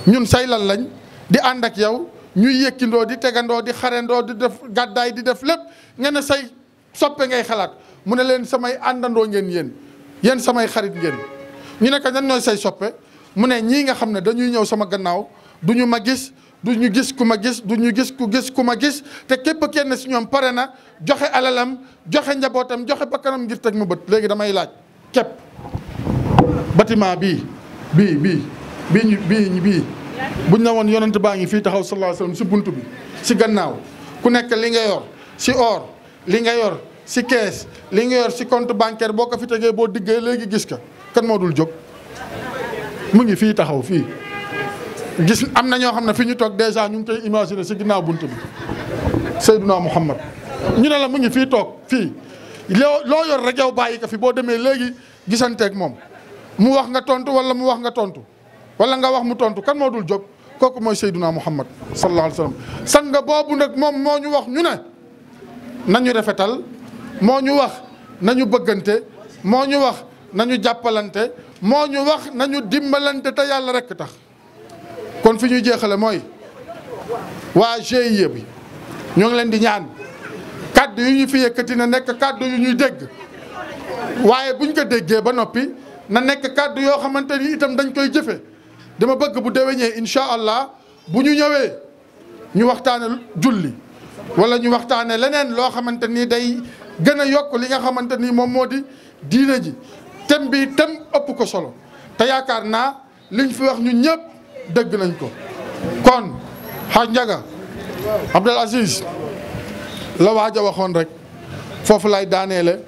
ñun say lan lañ di ànd ak yow ñuy yëkkindoo di tegandoo di xarendoo di def gàddaay di def lépp nga ne say soppe ngay xalaat mu ne leen samay àndandoo ngeen yéen samay xarit ngeen ñu ne ko ñan ñooy say soppe mu ne ñii nga xam ne dañuy ñëw sama gannaaw du ñu ma gis du ñu gis ku ma gis du ñu gis ku ma gis te képp kenn si ñoom pare na joxe alalam joxe njabootam joxe bakkanam ngir teg mu bët léegi damay laaj képp bâtiment bii buñ na woon yonent baa ngi fii taxaw sallallahu alayhi wasallam si bunt bi si gannaaw ku nekk li nga yor si or li nga yor si kees li nga yor si compte bancaire boo ko fi tegee boo diggee léegi gis ka kan moo dul jóg mu ngi fii taxaw fii gis am na ñoo xam ne fi ñu toog dèjà ñu ngi koy imaginer si ginnaaw bunt bi Seyduna Muhammad ñu ne la mu ngi fii toog fii loo yor rek yow bàyyi ko fi boo demee léegi gisanteeg moom mu wax nga tontu wala mu wax nga tontu wala nga wax mu tontu kan moo dul jóg kooku mooy Seyduna Muhammad sallallahu alayhi wa sallam sang boobu nag moom moo ñu wax ñu ne nañu rafetal moo ñu wax nañu bëggante moo ñu wax nañu jàppalante moo ñu wax nañu dimbalante te yàlla rekk tax kon fi ñuy jeexale mooy waa GIE bi ñoo ngi leen di ñaan kàddu yu ñu fi yëkkati na nekk kàddu yu ñuy dégg waaye buñ ko déggee ba noppi na nekk kàddu yoo xamante ni itam dañ koy jëfe dama bëgg bu déwénee incha allah bu ñu ñëwee ñu waxtaane julli wala ñu waxtaane leneen loo xamante ni day gën a yokk li nga xamante ni moom moo di diine ji thème bi thème ëpp ko solo te yaakaar naa liñ fi wax ñun ñëpp dégg nañ ko kon xaaj Njaga Abdul Aziz la waaj a waxoon rek foofu lay daaneele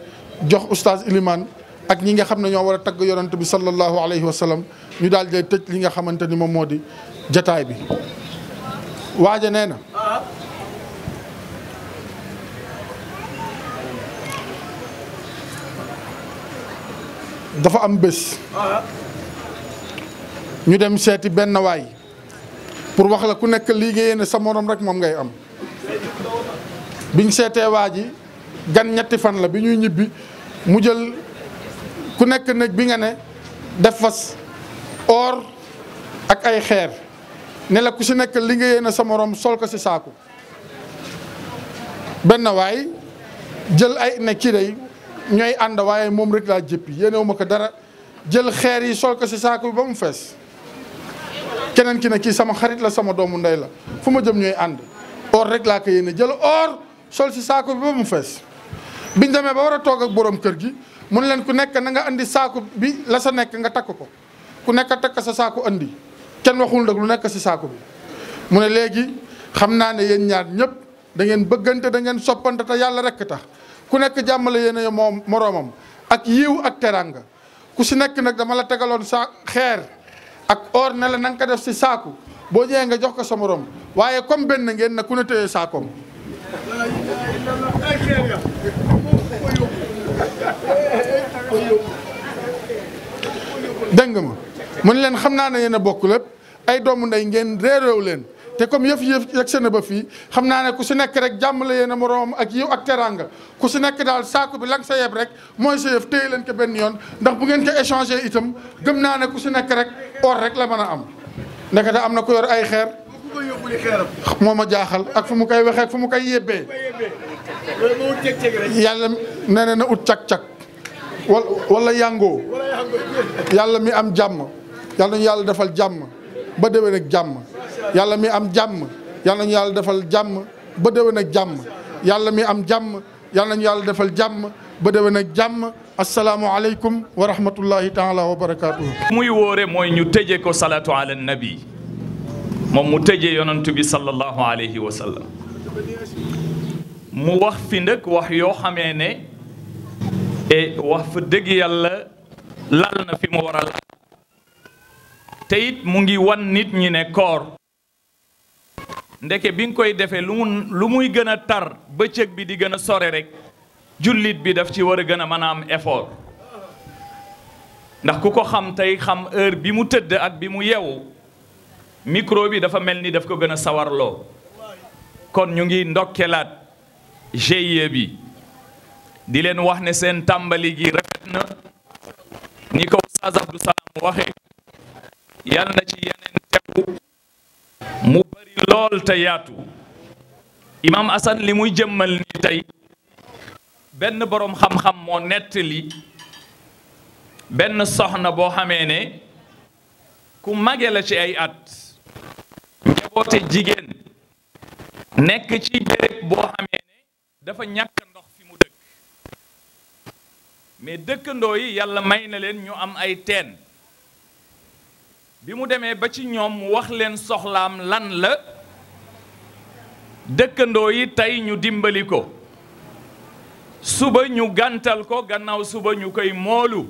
jox oustaz Iliman ak ñi nga xam ne ñoo war a tagg yonent bi sallallahu alayhi wa sallam ñu daal di tëj li nga xamante ni moom moo di jataay bi waaja nee na dafa am bés ñu dem seeti benn waay pour wax la ku nekk liggéeyee ne sa morom rek moom ngay am biñ seetee waa ji gan ñetti fan la bi ñuy ñibbi mu jël ku nekk néeg bi nga ne def fas or ak ay xeer ne la ku si nekk li nga yéene sa morom sol ko si saaku. benn waay jël ay ne kii day ñooy ànd waaye moom rek laa jëppi yéenewu ma ko dara jël xeer yi sol ko si saaku bi ba mu fees. keneen ki ne kii sama xarit la sama doomu ndey la fu ma jëm ñooy ànd or rek laa ko yéene jël or sol si saaku bi ba mu fees. biñ demee ba war a toog ak borom kër gi mun leen ku nekk na nga andi saaku bi la sa nekk nga takk ko ku nekk takk sa saaku andi kenn waxul nag lu nekk si saaku bi. mu ne léegi xam naa ne yéen ñaar ñëpp da ngeen bëggante da ngeen soppante te yàlla rek tax ku nekk jàmmale yéen moom moroomam ak yiw ak teranga ku si nekk nag dama la tegaloon sa xeer ak or ne la na nga ko def si saaku boo ñëwee nga jox ko sa morom waaye comme benn ngeen na ku ne téye saakoom. dégg nga ma mu ne leen xam naa ne yéen a bokk lépp ay doomu ndey ngeen réeréew leen te comme yëf yegg seen ba fii xam naa ne ku si nekk rek jàmm la yéen a moroom ak yiw ak teranga ku si nekk daal saako bi lang sa yeb rek mooy sa yëf téye leen ko benn yoon ndax bu ngeen ko échanger itam gëm naa ne ku si nekk rek or rek la mën a am. ndekete am na ku yor ay xeer moo ma jaaxal ak fu mu koy waxee ak fu mu koy yebbee yàlla nee na ut cag-cag wala yàngoo yàlla mi am jàmm yàlla ñu yàlla defal jàmm ba déwén ak jàmm yàlla mi am jàmm yàlla ñu yàlla defal jàmm ba déwén ak jàmm yàlla mi am jàmm yàlla ñu yàlla defal jàmm ba déwén ak jàmm asalaamualeykum wa rahmatullahi taala wa barakaatuhu. muy wóore mooy ñu tëjee ko salaatu ala nabi moom mu tëjee yonantu bi sallallahu alayhi wa sallam mu wax fi ndëkk wax yoo xamee ne wax fa dëgg yàlla lal na fi mu war a lal te it mu ngi wan nit ñi ne koor ndeke bi nga koy defee lu muy gën a tar bëccëg bi di gën a sore rek jullit bi daf ci war a gën a mën a am effort ndax ku ko xam tey xam heure bi mu tëdd ak bi mu yeewu micro bi dafa mel ni daf ko gën a sawarloo kon ñu ngi ndokkelaat GIE bi di leen wax ne seen tàmbali gi rafet na ni ko Oustaz Abdou Salam waxe yal na ci yeneen tegu mu bari lool te yaatu Imam Assane li muy jëmmal ni tey benn boroom xam-xam moo nettali benn soxna boo xamee ne ku mage la ci ay at njaboote jigéen nekk ci béréb boo xamee ne dafa ñàkk ndox fi mu dëkk mais dëkkandoo yi yàlla may na leen ñu am ay teen bi mu demee ba ci ñoom mu wax leen soxlaam lan la dëkkandoo yi tey ñu dimbali ko suba ñu gàntal ko gannaaw suba ñu koy moolu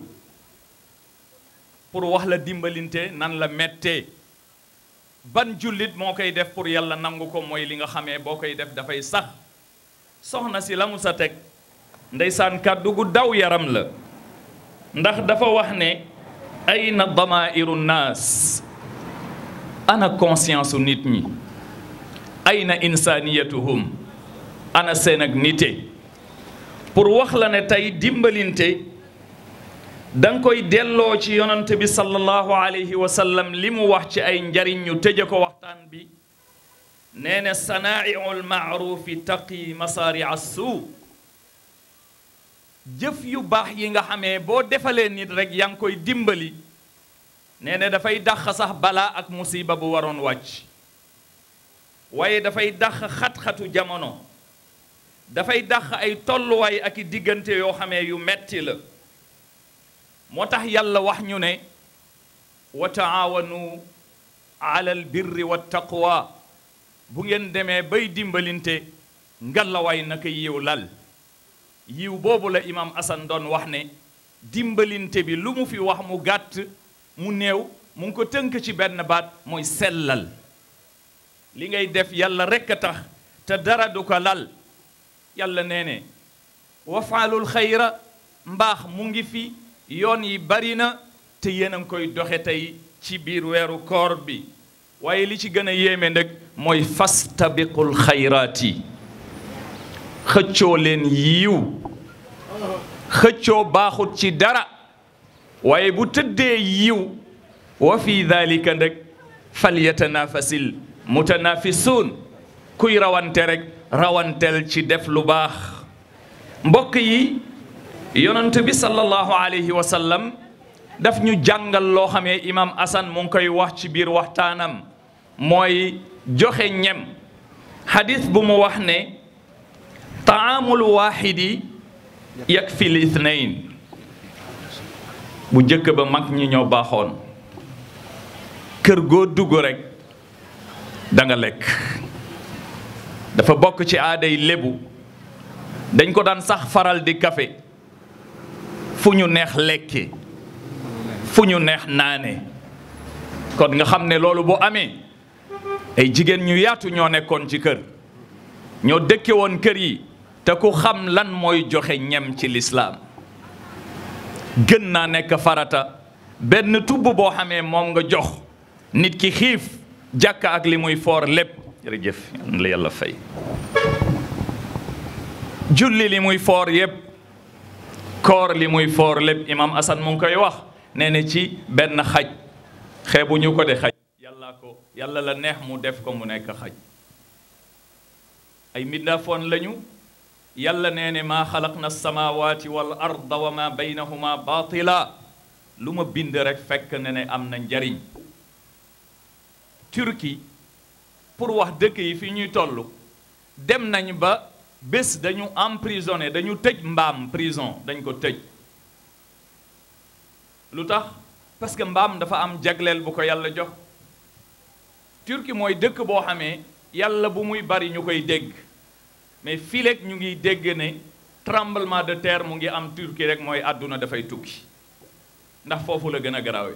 pour wax la dimbalinte nan la mettee ban jullit moo koy def pour yàlla nangu ko mooy li nga xamee boo koy def dafay sax soxna si la mu sa teg ndeysaan kàddu gu daw yaram la ndax dafa wax ne ayna damairu nnaas ana conscience u nit ñi ayna insaniyatuhum ana seen ak nite pour wax la ne tey dimbalinte danga koy delloo ci yonante bi sallallahu alayhi wa sallam li mu wax ci ay njariñ ñu tëje ko waxtaan bi nee na sanaa'iul ma'ruufi taqi masaari'a suu jëf yu baax yi nga xamee boo defalee nit rek yaa ngi koy dimbali nee na dafay dàq sax balaa ak musiba bu waroon wàcc waaye dafay dàq xat-xatu jamono dafay dàq ay tolluwaay ak i diggante yoo xamee yu metti la moo tax yàlla wax ñu ne wa taawanu ala al birri wa taqwa bu ngeen demee bay dimbalinte ngalawaay naka yiw lal yiw boobu la imam Assane doon wax ne dimbalinte bi lu mu fi wax mu gàtt mu néew mu ngi ko tënk ci benn baat mooy sellal li ngay def yàlla rekk a tax te dara du ko lal yàlla nee ne wafaalul xayra mbaax mu ngi fi yoon yi bari na te yéen a ngi koy doxe tey ci biir weeru koor bi waaye li ci gën a yéeme nag mooy fastabiqul xayraati xëccoo leen yiiw xëccoo baaxut ci dara waaye bu tëddee yiw wa fi dhalika rek falyatanafasil mutanafisuun kuy rawante rek rawantel ci def lu baax. mbokk yi yonent bi sallallahu alayhi wa sallam daf ñu jàngal loo xamee imam Asan mu ngi koy wax ci biir waxtaanam mooy joxe ñem. xadis bu mu wax ne taamul waaxidi yakfi l ithnayn. bu njëkk ba mag ñi ñoo baaxoon kër goo dugg rek da nga lekk. dafa bokk ci aaday lébu dañ ko daan sax faral di kafe fu ñu neex lekke fu ñu neex naane. kon nga xam ne loolu bu amee ay jigéen ñu yaatu ñoo nekkoon ci kër ñoo dëkke woon kër yi te ku xam lan mooy joxe ñem ci lislaam gën naa nekk farata. benn tubb boo xamee moom nga jox nit ki xiif jàkka ak li muy foor lépp. jërëjëf la yàlla fay. julli li muy foor yépp koor li muy foor lépp imam Asan mu ngi koy wax nee na ci benn xaj xeebu ñu ko de xaj yàlla la neex mu def ko mu nekk xaj. ay mbindaafoon lañu yàlla nee ne maa xalaqna samawati wal arda wa ma baynahuma batila lu ma bind rek fekk ne ne am na njariñ. Turquie pour wax dëkk yi fi ñuy toll dem nañ ba bés dañu emprisonné dañu tëj mbaam prison dañ ko tëj. lu tax parce que mbaam dafa am jagleel bu ko yàlla jox. Turquie mooy dëkk boo xamee yàlla bu muy bari ñu koy dégg mais fii rek ñu ngi dégg ne tremblement de terre mu ngi am Turquie rek mooy àdduna dafay tukki ndax foofu la gën a garaawee.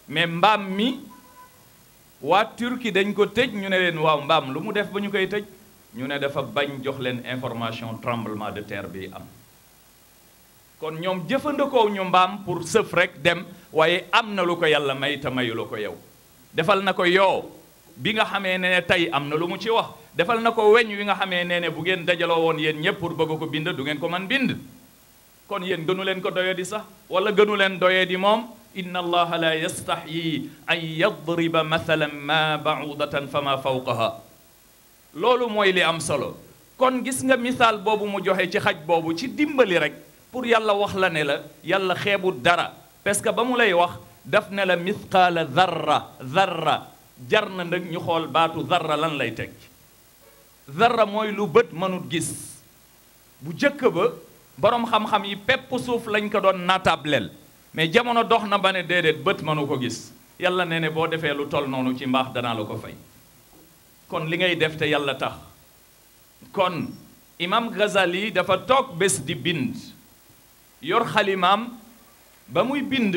mais mbaam mi waa Turquie dañ ko tëj ñu ne leen waaw mbaam lu mu def ba ñu koy tëj ñu ne dafa bañ jox leen information tremblement de terre bi am. kon ñoom jëfandikoo ñu mbaam pour sëf rek dem waaye am na lu ko yàlla may te mayu la ko yow. defal na ko yoo bi nga xamee ne tey am na lu mu ci wax defal na ko weñ wi nga xamee ne bu ngeen dajaloo woon yéen ñëpp pour bëgg ko bind du ngeen ko man bind. kon yéen gënu leen ko doyee di sax wala gënu leen doyee di moom. inna allaha la yastaxyi an yadriba mathalan ma ba'udatan fa ma fawqaha. loolu mooy li am solo. kon gis nga misaal boobu mu joxe ci xaj boobu ci dimbali rek pour yàlla wax la ne la yàlla xeebut dara parce que ba mu lay wax daf ne la misqaala zarra jar na nag ñu xool baatu zarra lan lay teg. zarra mooy lu bët mënut gis. bu jëkk ba boroom xam-xam yi pepp suuf lañ ko doon naataableel mais jamono dox na ba ne déedéet bët mënu ko gis yàlla nee ne boo defee lu toll noonu ci mbaax danaa la ko fay. kon li ngay def te yàlla tax. kon imam Ghazali dafa toog bés di bind yor xalimaam ba muy bind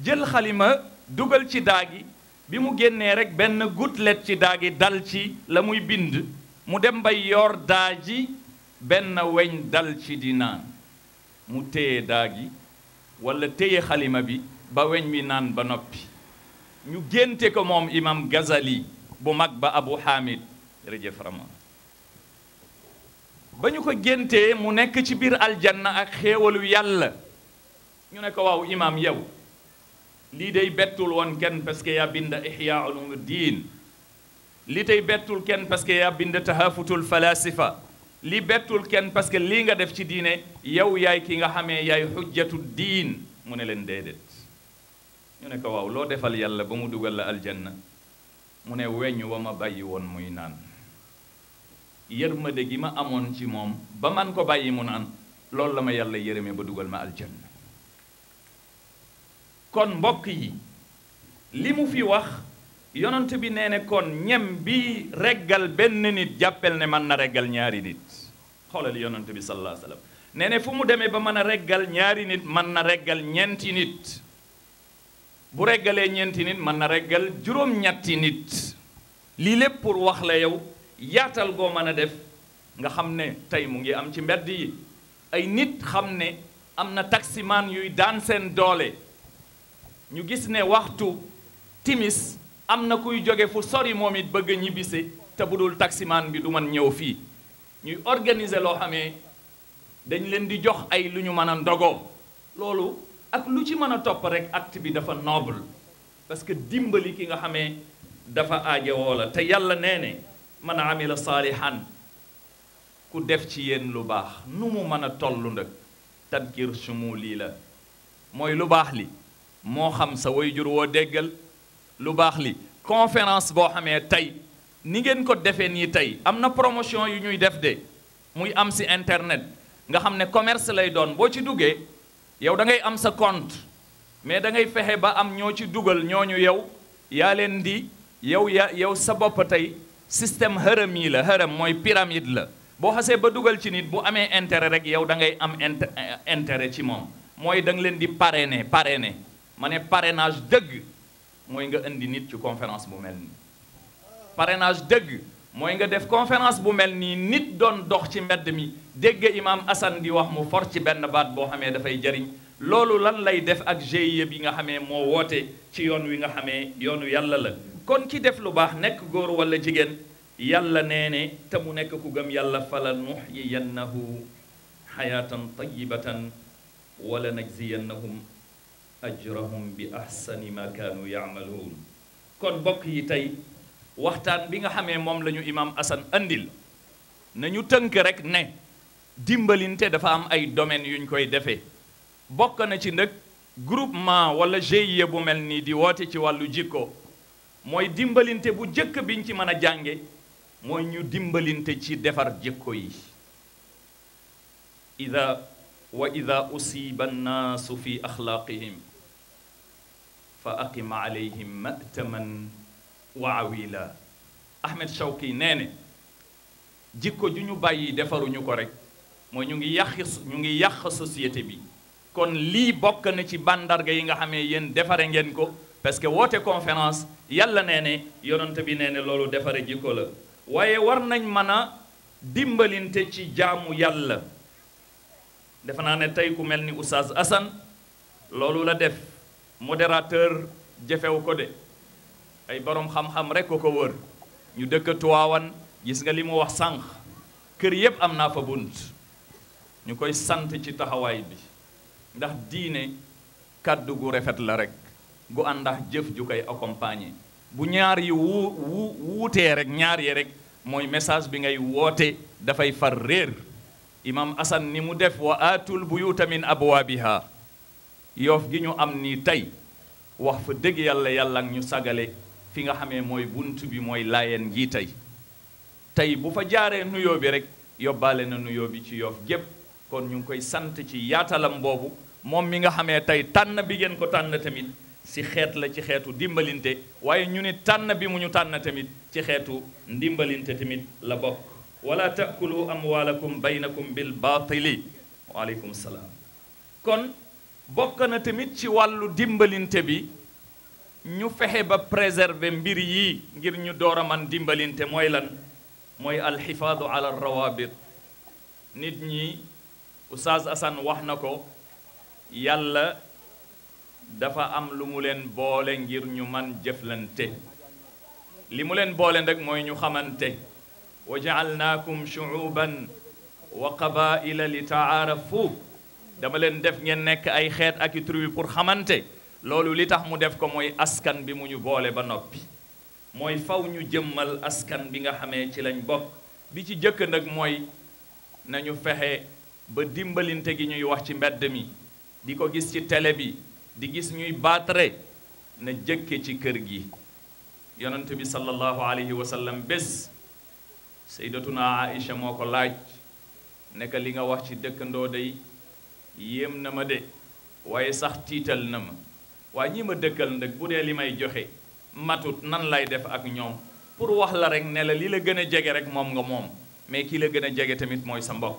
jël xalima dugal ci daagi bi mu génnee rek benn gouttelette ci daagi dal ci la muy bind mu dem ba yor daaji benn weñ dal ci di naan mu téye daagi wala téye xalima bi ba weñ wi naan ba noppi ñu génte ko moom imam Ghazali bu mag ba Abu Hamid jërëjëf Rama ba ñu ko géntee mu nekk ci biir aljanna ak xéewalu yàlla ñu ne ko waaw imam yow lii day bettul woon kenn parce que yaa bind Ihya Ulumuddin lii tey bettul kenn parce que yaa bind Tahafutul Falasifa lii bettul kenn parce que lii nga def ci diine yow yaay ki nga xamee yaay xujjatu diin mu ne leen déedéet ñu ne ko waaw loo defal yàlla ba mu dugal la aljanna mu ne weñ wa ma bàyyi woon muy naan yërmande gi ma amoon ci moom ba man ko bàyyi mu naan loolu la ma yàlla yërëme ba dugal ma aljanna. kon mbokk yi li mu fi wax yonent bi nee ne kon ñem bi reggal benn nit jàppel ne mën na reggal ñaari nit xoolal yonent bi sallallahu alayhi wa sallam nee ne fu mu demee ba mën a reggal ñaari nit mën na reggal ñeenti nit bu reggalee ñeenti nit mën na reggal juróom-ñetti nit lii lépp pour wax la yow yaatal goo mën a def nga xam ne tey mu ngi am ci mbedd yi ay nit xam ne am na taximaan yuy daan seen doole ñu gis ne waxtu timis am na kuy jóge fu sori moom it bëgg a ñibbise te bu dul taximaan bi du man ñëw fii ñuy organiser loo xamee dañ leen di jox ay lu ñu mën a ndogoo loolu ak lu ci mën a topp rek acte bi dafa noble parce que dimbali ki nga xamee dafa aajowoo la te yàlla nee ne man amila saalihan ku def ci yéen lu baax nu mu mën a toll nag tadkir shumuli la mooy lu baax li moo xam sa waajur woo déggal lu baax li conférence boo xamee tey ni ngeen ko defee nii tey am na promotion yu ñuy def de muy am si internet nga xam ne commerce lay doon boo ci duggee yow da ngay am sa compte mais da ngay fexe ba am ñoo ci dugal ñooñu yow yaa leen di yow sa bopp tey système hërëm yi la hërëm mooy pyramide la boo xasee ba dugal ci nit bu amee intérêt rek yow da ngay am intérêt ci moom mooy da nga leen di parrainer ma ne parrainage dëgg mooy nga indi nit ci conférence bu mel nii parrainage dëgg mooy nga def conférence bu mel nii nit doon dox ci mbedd mi dégg Imam Assane di wax mu for ci benn baat boo xamee dafay jariñ loolu lan lay def ak GIE bi nga xamee moo woote ci yoon wi nga xamee yoonu yàlla la kon ki def lu baax nekk góor wala jigéen yàlla nee ne te mu nekk ku gëm yàlla fala nuxyiyannahu xayaatan tayyibatan wala najziyannahum ajrahum bi ahsani ma kaanu yaamaluun kon bokk yi tey waxtaan bi nga xamee moom la ñu Imam Assane andil nañu tënk rek ne dimbalinte dafa am ay domaines yuñ koy defee bokk na ci nag groupement wala GIE bu mel nii di woote ci wàllu jikko mooy dimbalinte bu jëkk biñ ci mën a jànge mooy ñu dimbalinte ci defar jikko yi ida usiba annaasu fi axlaaqihim fa aqim alayhim ma'taman wa awila Ahmed Shawqi nee ne jikko ju ñu bàyyi defaruñu ko rek mooy ñu ngi yàq société bi kon lii bokk na ci bandarga yi nga xamee yéen defare ngeen ko parce que woote conférence yàlla nee ne yonent bi nee ne loolu defare jikko la waaye war nañ mën a dimbalinte ci jaamu yàlla defe naa ne tey ku mel ni Oustaz Assane loolu la def modérateur jëfew ko de ay borom xam-xam rek ko wër ñu dëkk Tuwaawan gis nga li mu wax sànq kër yépp am naa fa bunt ñu koy sant ci taxawaay bi ndax diine kàddu gu rafet la rek gu àndax jëf ju koy accompagner bu ñaar yi wuutee rek ñaar yi rek mooy message bi ngay woote dafay far réer Imam Assane ni mu def wa aatul buyuuta min abwaabiha Yoff gi ñu am nii tey wax fa dëgg yàlla ak ñu sagale fi nga xamee mooy bunt bi mooy laayeen gi tey bu fa jaaree nuyoo bi rek yóbbaale na nuyoo bi ci Yoff gépp kon ñu ngi koy sant ci yaatalam boobu moom mi nga xamee tey tànn bi ngeen ko tànn tamit si xeet la ci xeetu dimbalinte waaye ñu ni tànn bi mu ñu tànn tamit ci xeetu ndimbalinte tamit la bokk wala taakulu amwaalakum baynakum bil baatili waaleykum salaam kon bokk na tamit ci wàllu dimbalinte bi ñu fexe ba préserver mbir yi ngir ñu door a man dimbalinte mooy lan mooy alxifaadu ala rawabit nit ñi Oustaz Assane wax na ko yàlla dafa am lu mu leen boole ngir ñu man jëflante li mu leen boole nag mooy ñu xamante wa jaalnaakum shuuban wa qabaila li taarafu dama leen def ngeen nekk ay xeet ak i tribu pour xamante loolu li tax mu def ko mooy askan bi mu ñu boole ba noppi mooy faw ñu jëmmal askan bi nga xamee ci lañ bokk bi ci jëkk nag mooy nañu fexe ba dimbalinte gi ñuy wax ci mbedd mi di ko gis ci télé bi di gis ñuy baatare na jëkke ci kër gi yonent bi sallallahu alayhi wa sallam bés sayyidatuna Aïcha moo ko laaj nekk li nga wax ci dëkkandoo day yéem na ma de waaye sax tiital na ma waaye ñi ma dëkkal nag bu dee li may joxe matut nan lay def ak ñoom pour wax la rek ne la li la gën a jege rek moom nga moom mais ki la gën a jege tamit mooy sa mbokk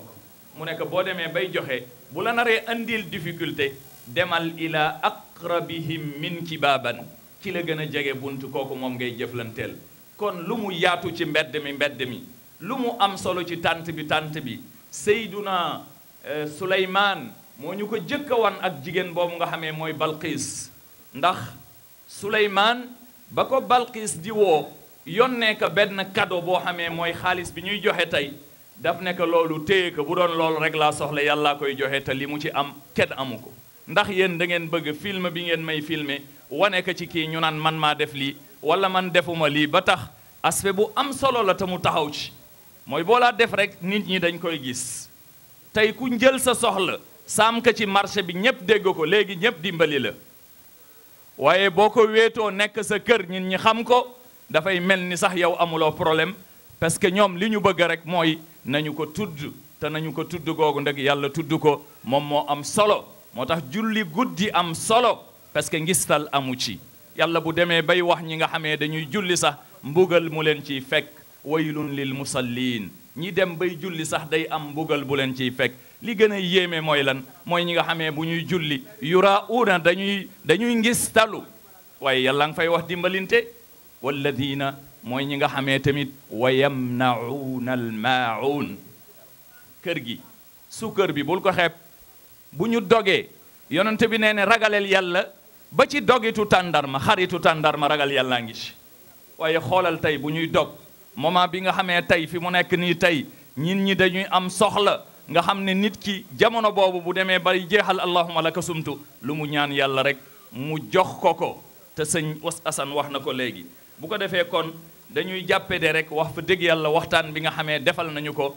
mu nekk boo demee bay joxe bu la naree andil difficulté demal ila aqrabihim minki baaban ki la gën a jege bunt kooku moom ngay jëflanteel kon lu mu yaatu ci mbedd mi lu mu am solo ci tànt bi Seyduna Suleymaan moo ñu ko jëkk a wan ak jigéen boobu nga xamee mooy Balqiis ndax Suleymaan ba ko Balqiis di woo yónnee ko benn cadeau boo xamee mooy xaalis bi ñuy joxe tey daf nekk loolu téye ko bu doon loolu rek laa soxla yàllaa koy joxe te li mu ci am kenn amu ko ndax yéen da ngeen bëgg film bi ngeen may filmer wane ko ci kii ñu naan man maa def lii wala man defuma lii ba tax aspect bu am solo la te mu taxaw ci mooy boo laa def rek nit ñi dañ koy gis tey ku njël sa soxla saam ka ci marché bi ñëpp dégg ko léegi ñëpp dimbali la waaye boo ko wéetoo nekk sa kër nit ñi xam ko dafay mel ni sax yow amuloo problème parce que ñoom li ñu bëgg rek mooy nañu ko tudd te nañu ko tudd googu ndeg yàlla tudd ko moom moo am solo moo tax julli guddi am solo parce que ngistal amu ci yàlla bu demee bay wax ñi nga xamee dañuy julli sax mbugal mu leen ciy fekk waylun lil musallin ñi dem bay julli sax day am mbugal bu leen ciy fekk li gën a yéeme mooy lan mooy ñi nga xamee bu ñuy julli yurauna dañuy ngistalu waaye yàlla nga fay wax dimbalinte walladina mooy ñi nga xamee tamit wa yamnauna almaun kër gi su kër bi bul ko xeeb bu ñu dogee yonente bi nee ne ragaleel yàlla ba ci dogitu tàndarma xaritu tàndarma ragal yàllaa ngi ci waaye xoolal tey bu ñuy dog moment bi nga xamee tey fi mu nekk nii tey ñi dañuy am soxla nga xam ne nit ki jamono boobu bu demee bay jeexal allahumma laka sumtu lu mu ñaan yàlla rek mu jox ko te sëñ Asan wax na ko léegi bu ko defee kon dañuy jàppe de rek wax fa dëgg yàlla waxtaan bi nga xamee defal nañu ko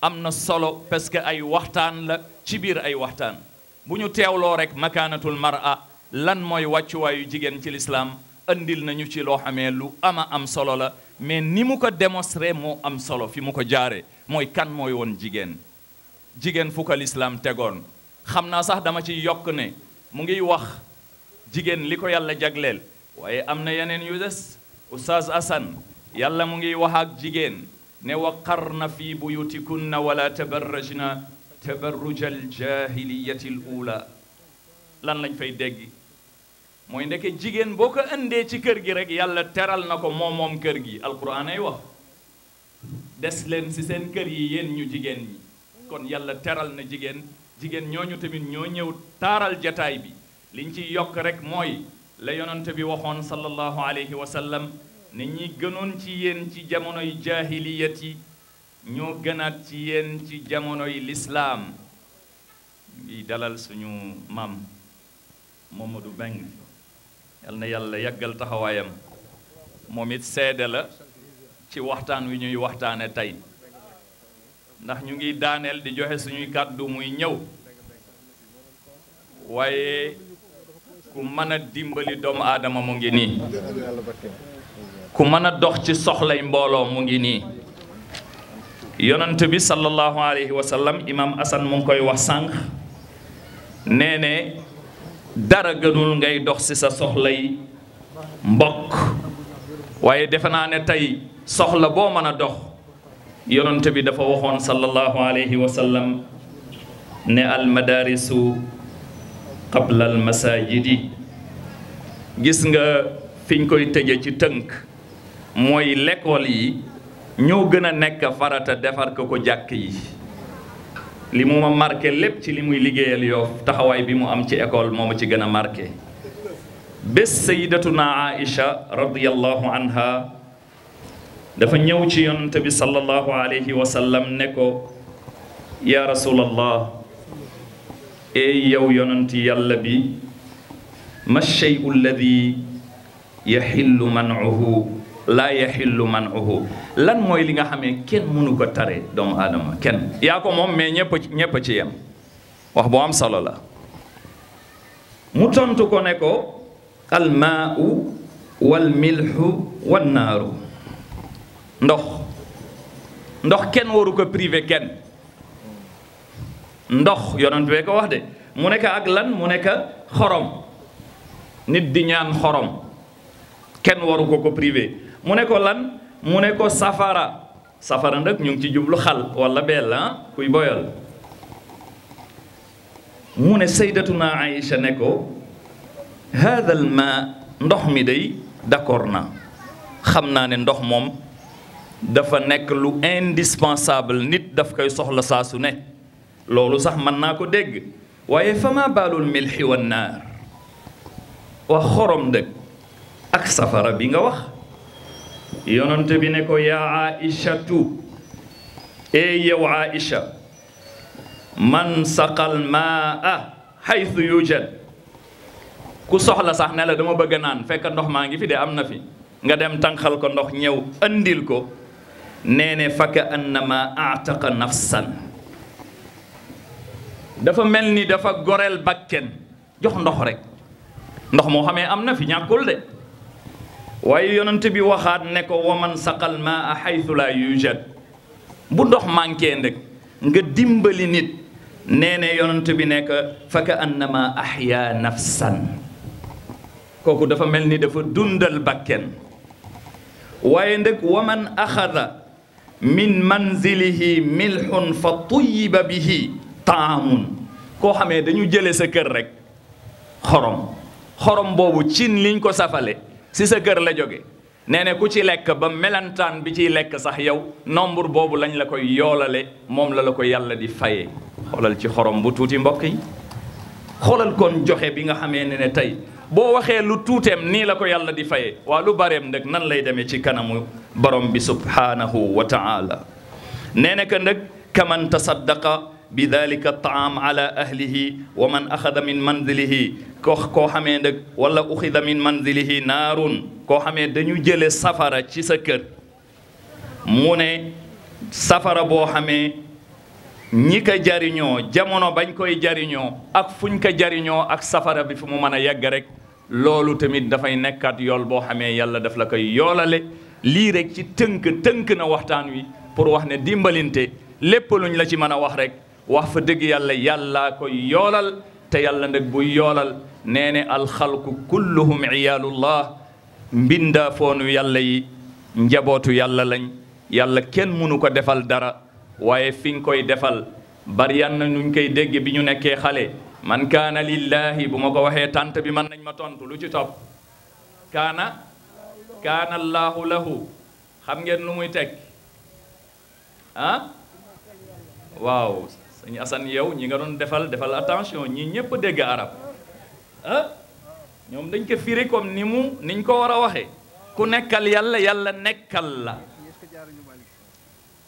am na solo parce que ay waxtaan la ci biir ay waxtaan bu ñu teewloo rek makaanatul mar'a lan mooy wàccuwaayu jigéen ci lislaam andil nañu ci loo xamee lu ama am solo la mais ni mu ko démontré moo am solo fi mu ko jaare mooy kan mooy woon jigéen fu ko lislaam tegoon xam naa sax dama ci yokk ne mu ngi wax jigéen li ko yàlla jagleel waaye am na yeneen yu des Oustaz Assane yàlla mu ngi wax ak jigéen ne waqarna fi buyutikunna wala tabarrajna tabarruja aljahiliyati al ula lan lañ fay dégg mooy ndeke jigéen boo ko indee ci kër gi rek yàlla teral na ko moom kër gi alquran ay wax des leen ci seen kër yi yéen ñu jigéen ñi kon yàlla teral na jigéen ñooñu tamit ñoo ñëw taaral jataay bi liñ ci yokk rek mooy la yonante bi waxoon sallallahu alayhi wa sallam ne ñi gënoon ci yéen ci jamonoy jaahiliyat yi ñoo gënaat ci yéen ci jamonoy lislaam ngi dalal suñu maam Mamadou Beng yal na yàlla yàggal taxawaayam moom it seede la ci waxtaan wi ñuy waxtaane tey ndax ñu ngi daaneel di joxe suñuy kàddu muy ñëw waaye ku mën a dimbali doomu aadama mu ngi nii ku mën a dox ci soxlay mbooloo mu ngi nii yonent bi sallallahu alayhi wa sallam imam Asan mu ngi koy wax sànq nee ne dara gënul ngay dox ci sa soxlay mbokk waaye defe naa ne tey soxla boo mën a dox yonent bi dafa waxoon sallallahu alayhi wa sallam ne al madarisu qabla al masajidi gis nga fiñ koy tëje ci tënk mooy l'école yi ñoo gën a nekk farata defar ko jàkk yi li mu ma marqué lépp ci li muy liggéeyal Yoff taxawaay bi mu am ci école moo ma ci gën a marqué bés sayyidatuna Aïcha radiyallahu anha dafa ñëw ci yonent bi sallallahu alayhi wa sallam ne ko ya rasulallah ey yow yonent yàlla bi ma shay'u alladi yaxillu man'uhu laa yaxillu man'uhu lan mooy li nga xamee kenn mënu ko tare doomu aadama kenn yaa ko moom mais ñépp ci yem wax bu am solo la mu tontu ko ne ko almaau wal milhu wan naaru ndox kenn waru ko privé kenn ndox yonent bee ko wax de mu nekk ak lan mu nekk xorom nit di ñaan xorom kenn waru ko privé mu ne ko lan mu ne ko safara nag ñu ngi ci jublu xal wala beel kuy boyal mu ne sayyidatuna Aïcha ne ko haadal ma ndox mi day d'accord na xam naa ne ndox moom dafa nekk lu indispensable nit daf koy soxla saa su ne loolu sax mën naa ko dégg waaye fama baalul milxi wan naar wax xorom dëgg ak safara bi nga wax yonent bi ne ko yaa Aïchatu ey yow Aïcha man saqal maa haythu yujad ku soxla sax ne la dama bëgg naan fekk ndox maa ngi fi de am na fi nga dem tànqal ko ndox ñëw andil ko nee ne fa ka annama ataqa nafsan dafa mel ni dafa goreel bakken jox ndox rek ndox moo xamee am na fi ñàkkul de waaye yonent bi waxaat ne ko waman saqal maa haythu la yujad bu ndox manqué ndëg nga dimbali nit nee ne yonent bi nekk fa ka annama ahya nafsan kooku dafa mel ni dafa dundal bakken waaye ndëg waman axada min manzilihi milhun fa tuyyiba bihi taamun koo xamee dañu jële sa kër rek xorom boobu cin liñ ko safale si sa kër la jóge nee ne ku ci lekk ba melantaan bi ciy lekk sax yow nombre boobu lañ la koy yoolale moom la ko yàlla di fayee xoolal ci xorom bu tuuti mbokk yi xoolal kon joxe bi nga xamee ne tey boo waxee lu tuuteem nii la ko yàlla di fayee waa lu bareem nag nan lay demee ci kanamu borom bi subhanahu wa ta'ala nee na que nag kaman tasaddaqa bi dalika taam ala ahlihi wa man axada min manzilihi koo xamee nag wala uxida min manzilihi naarun koo xamee dañu jële safara ci sa kër mu ne safara boo xamee ñi ko jariñoo jamono bañ koy jariñoo ak fuñ ko jariñoo ak safara bi fu mu mën a yegg rek loolu tamit dafay nekkaat yool boo xamee yàlla daf la koy yoolale lii rek ci tënk na waxtaan wi pour wax ne dimbalinte lépp luñ la ci mën a wax rek wax fa dëgg yàlla yàllaa koy yoolal te yàlla nag buy yoolal nee ne alxalqu kulluhum iyaalullah mbindaa foonu yàlla yi njabootu yàlla lañ yàlla kenn mënu ko defal dara waaye fi nga koy defal bari yan na nuñ koy dégg bi ñu nekkee xale man kaana lillahi bu ma ko waxee tant bi mën nañ ma tontu lu ci topp kaana allaahu lahu xam ngeen lu muy teg ah waaw sëñ Assane yow ñi nga doon defal attention ñi ñëpp dégg arab ah ñoom dañ ko firi comme niñ ko war a waxee ku nekkal yàlla yàlla nekkal la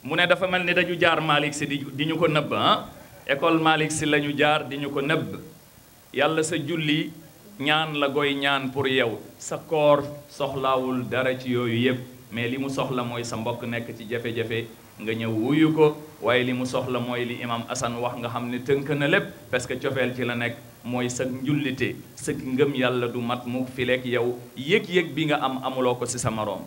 mu ne dafa mel ni dañu jaar Malick si di ñu ko nëbb ah école Malick si la ñu jaar di ñu ko nëbb yàlla sa julli ñaan la goy ñaan pour yow sa koor soxlaawul dara ci yooyu yëpp mais li mu soxla mooy sa mbokk nekk ci jafe-jafe nga ñëw wuyu ko waaye li mu soxla mooy li imam Assane wax nga xam ne tënk na lépp parce que cofeel ci la nekk mooy sa njullite sa ngëm yàlla du mat mu fileeg yow yëg-yëg bi nga amuloo ko si sa moroom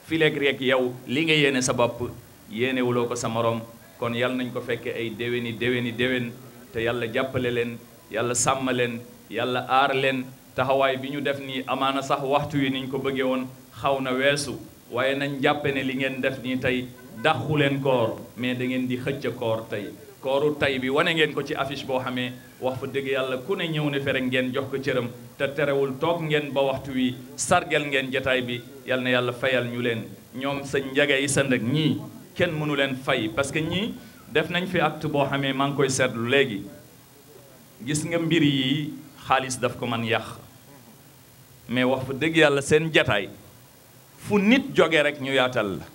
fileeg rek yow li nga yéene sa bopp yéenewuloo ko sa moroom kon yàlla nañ ko fekke ay déwén te yàlla jàppale leen yàlla sàmm leen yàlla aar leen taxawaay bi ñu def nii amaana sax waxtu wi niñ ko bëggee woon xaw na weesu waaye nañ jàppe ne li ngeen def nii tey daxu leen koor mais da ngeen di xëcc koor tey kooru tey bi wane ngeen ko ci affiche boo xamee wax fa dëgg yàlla ku ne ñëw ne fere ngeen jox ko cëram te terewul toog ngeen ba waxtu wi sargal ngeen jataay bi yal na yàlla fayal ñu leen ñoom sa njaga yi sa ndëg ñii kenn mënu leen fay parce que ñii def nañ fi acte boo xamee maa ngi koy seetlu léegi gis nga mbir yi xaalis daf ko man yàq mais wax fa dëgg yàlla seen jataay fu nit joge rek ñu yaatal la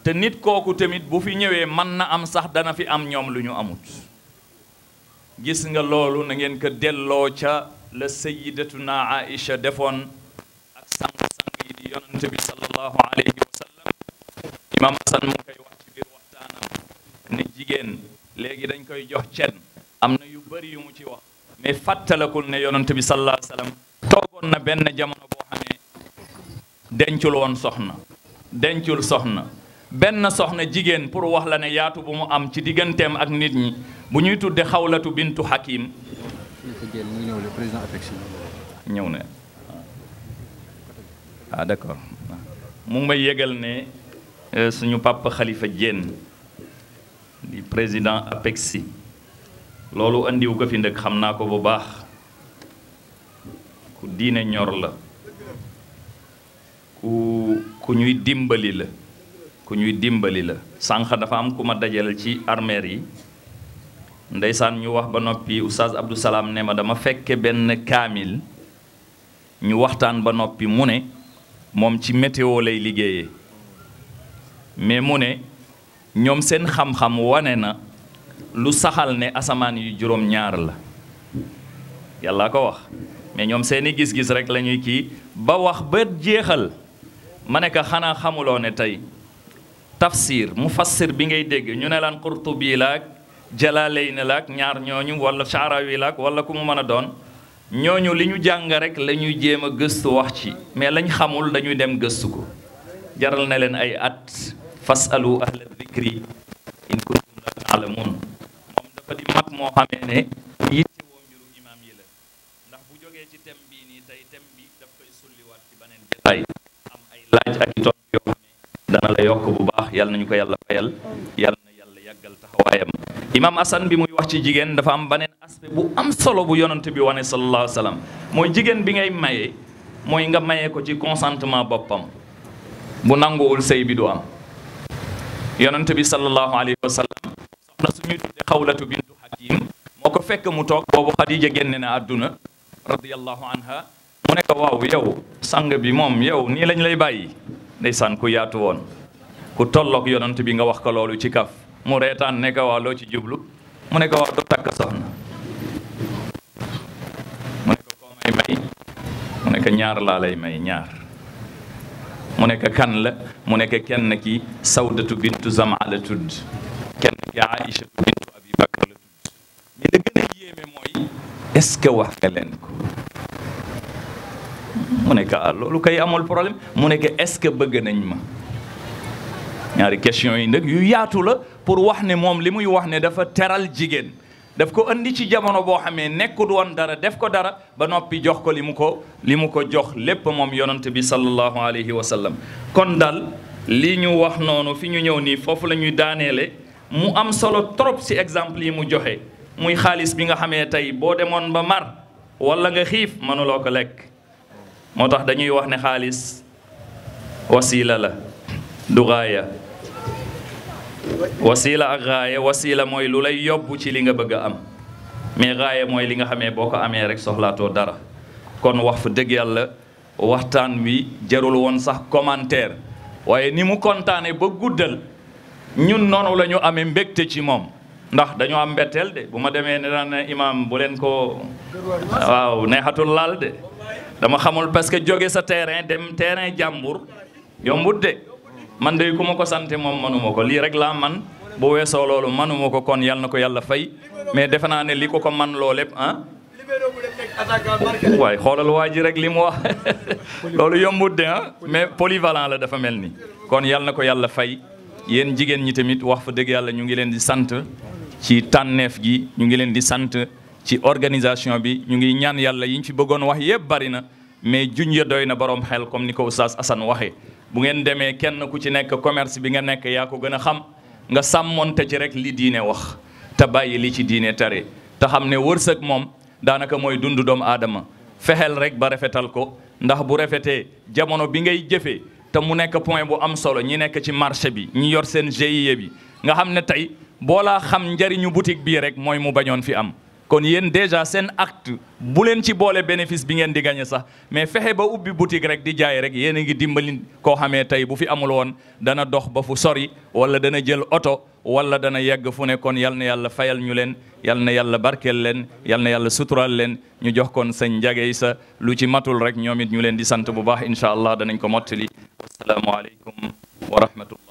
te nit kooku tamit bu fi ñëwee mën na am sax dana fi am ñoom lu ñu amut gis nga loolu na ngeen ko delloo ca la sayyidatuna Aïcha defoon ak sang-sang yi di yonante bi sallallahu alayhi wa sallam imam Hasan mu koy wax ci biir waxtaanam ne jigéen léegi dañ koy jox cen am na yu bëri yu mu ci wax mais fàttalakul ne yonante bi sallallahu alayhi wa sallam toogoon na benn jamono boo xamee dencul woon dencul soxna benn soxna jigéen pour wax la ne yaatu bu mu am ci digganteem ak nit ñi bu ñuy tudde Xawlatu bintu Hakim ñëw na d'accord mu ngi may yëgal ne suñu papa Khalifa Diène di président APEXI loolu andiw ko fi ndëkk xam naa ko bu baax ku diine ñor la ku ñuy dimbali la sànq dafa am ku ma dajal ci armeer yi ndeysaan ñu wax ba noppi oustaz Abdou Salam ne ma dama fekke benn kaamil ñu waxtaan ba noppi mu ne moom ci météo lay liggéeyee mais mu ne ñoom seen xam-xam wane na lu saxal ne asamaan yu juróom-ñaar la yàlla ko wax mais ñoom seeni gis-gis rek la ñuy kii ba wax ba jeexal ma ne ko xanaa xamuloo ne tey tafsir mufassir bi ngay dégg ñu ne lan Qurtubi laak Jalaalayni laak ñaar ñooñu wala Sha'rawi laak wala ku mu mën a doon ñooñu li ñu jàng rek la ñuy jéem a gëstu wax ci mais lañ xamul dañuy dem gëstu ko jaral na leen ay at fasalu ahla dhikri in kuntum la ta'lamun moom dafa di mag moo xamee ne yittewoo mbiru imaam yi la ndax bu jógee ci thème bii nii tey thème bi daf koy sulliwaat ci beneen jotaay am ay laaj ak i tontu yoo xam ne dana la yokk bu baax yàlla nañu ko yàlla fayal yàlla na yàlla yàggal taxawaayam imaam Assane bi muy wax ci jigéen dafa am beneen aspect bu am solo bu yonent bi wane sallallahu alayhi wa sallam mooy jigéen bi ngay maye mooy nga maye ko ci consentement boppam bu nanguwul sëy bi du am yonent bi sallallahu alayhi wa sallam soxna suñuy tudde Xawlatu bintu Hakim moo ko fekk mu toog boobu Xadija génne na àdduna radiyallahu anha mu ne ko waaw yow sang bi moom yow nii lañ lay bàyyi ndeysaan ku yaatu woon ku tolloog yonent bi nga wax ko loolu ci kaf mu reetaan ne ko waaw loo ci jublu mu ne ko waaw doo takk soxna mu ne ko koo may may mu ne ko ñaar laa lay may ñaar mu ne ko kan la mu ne ko kenn ki Sawdatu bintu Zama la tudd kenn ki Aïchatu bintu Abi Bakr la tudd mais la gën a yéeme mooy est-ce que wax nga leen ko mu ne ko ah loolu kay amul problème mu ne ko est-ce que bëgg nañ ma ñaari question yi nag yu yaatu la pour wax ne moom li muy wax ne dafa teral jigéen daf ko andi ci jamono boo xamee nekkut woon dara def ko dara ba noppi jox ko li mu ko jox lépp moom yonent bi sallallahu alayhi wa sallam kon daal li ñu wax noonu fi ñu ñëw nii foofu la ñuy daaneele mu am solo trop si exemple yi mu joxe muy xaalis bi nga xamee tey boo demoon ba mar wala nga xiif mënuloo ko lekk moo tax dañuy wax ne xaalis wasila la du gaaya wasila ak gaaya wasila mooy lu lay yóbbu ci li nga bëgg a am mais gaaya mooy li nga xamee boo ko amee rek soxlaatoo dara kon wax fa dëgg yàlla waxtaan wi jarul woon sax commentaire waaye ni mu kontaane ba guddal ñun noonu la ñu amee mbégte ci moom ndax dañoo am mbetteel de bu ma demee ne daan imam bu leen ko waaw neexatul laal de dama xamul parce que jóge sa terrain dem terrain jàmbur yombut de man de ku ma ko sante moom manuma ko lii rek laa man bu weesoo loolu manuma ko kon yal na ko yàlla fay mais defe naa ne li ko man loo lépp ah waaye xoolal waa ji rek li mu wax loolu yombut de ah mais polyvalent la dafa mel ni kon yal na ko yàlla fay yéen jigéen ñi tamit wax fa dëgg yàlla ñu ngi leen di sant ci tànneef gi ñu ngi leen di sant ci organisation bi ñu ngi ñaan yàlla yi ñu fi bëggoon wax yëpp bari na mais juñ ya doy na borom xel comme ni ko Oustaz Assane waxee bu ngeen demee kenn ku ci nekk commerce bi nga nekk yaa ko gën a xam nga sàmmonte ci rek li diine wax te bàyyi li ci diine tare te xam ne wërsëg moom daanaka mooy dundu doomu aadama fexeel rek ba rafetal ko ndax bu rafetee jamono bi ngay jëfee te mu nekk point bu am solo ñi nekk ci marché bi ñi yor seen GIE bi nga xam ne tey boo laa xam njariñu boutique bii rek mooy mu bañoon fi am kon yéen déjà seen acte bu leen ci boole bénéfice bi ngeen di gagné sax mais fexe ba ubbi boutique rek di jaay rek yéen a ngi dimbali koo xamee tey bu fi amul woon dana dox ba fu sori wala dana jël oto wala dana yegg fu ne kon yal na yàlla fayal ñu leen yal na yàlla barkeel leen yal na yàlla sutural leen ñu jox kon sëñ njagey sa lu ci matul rek ñoom it ñu leen di sant bu baax incha allah danañ ko mottali wasalaamualeykum wa rahmatullah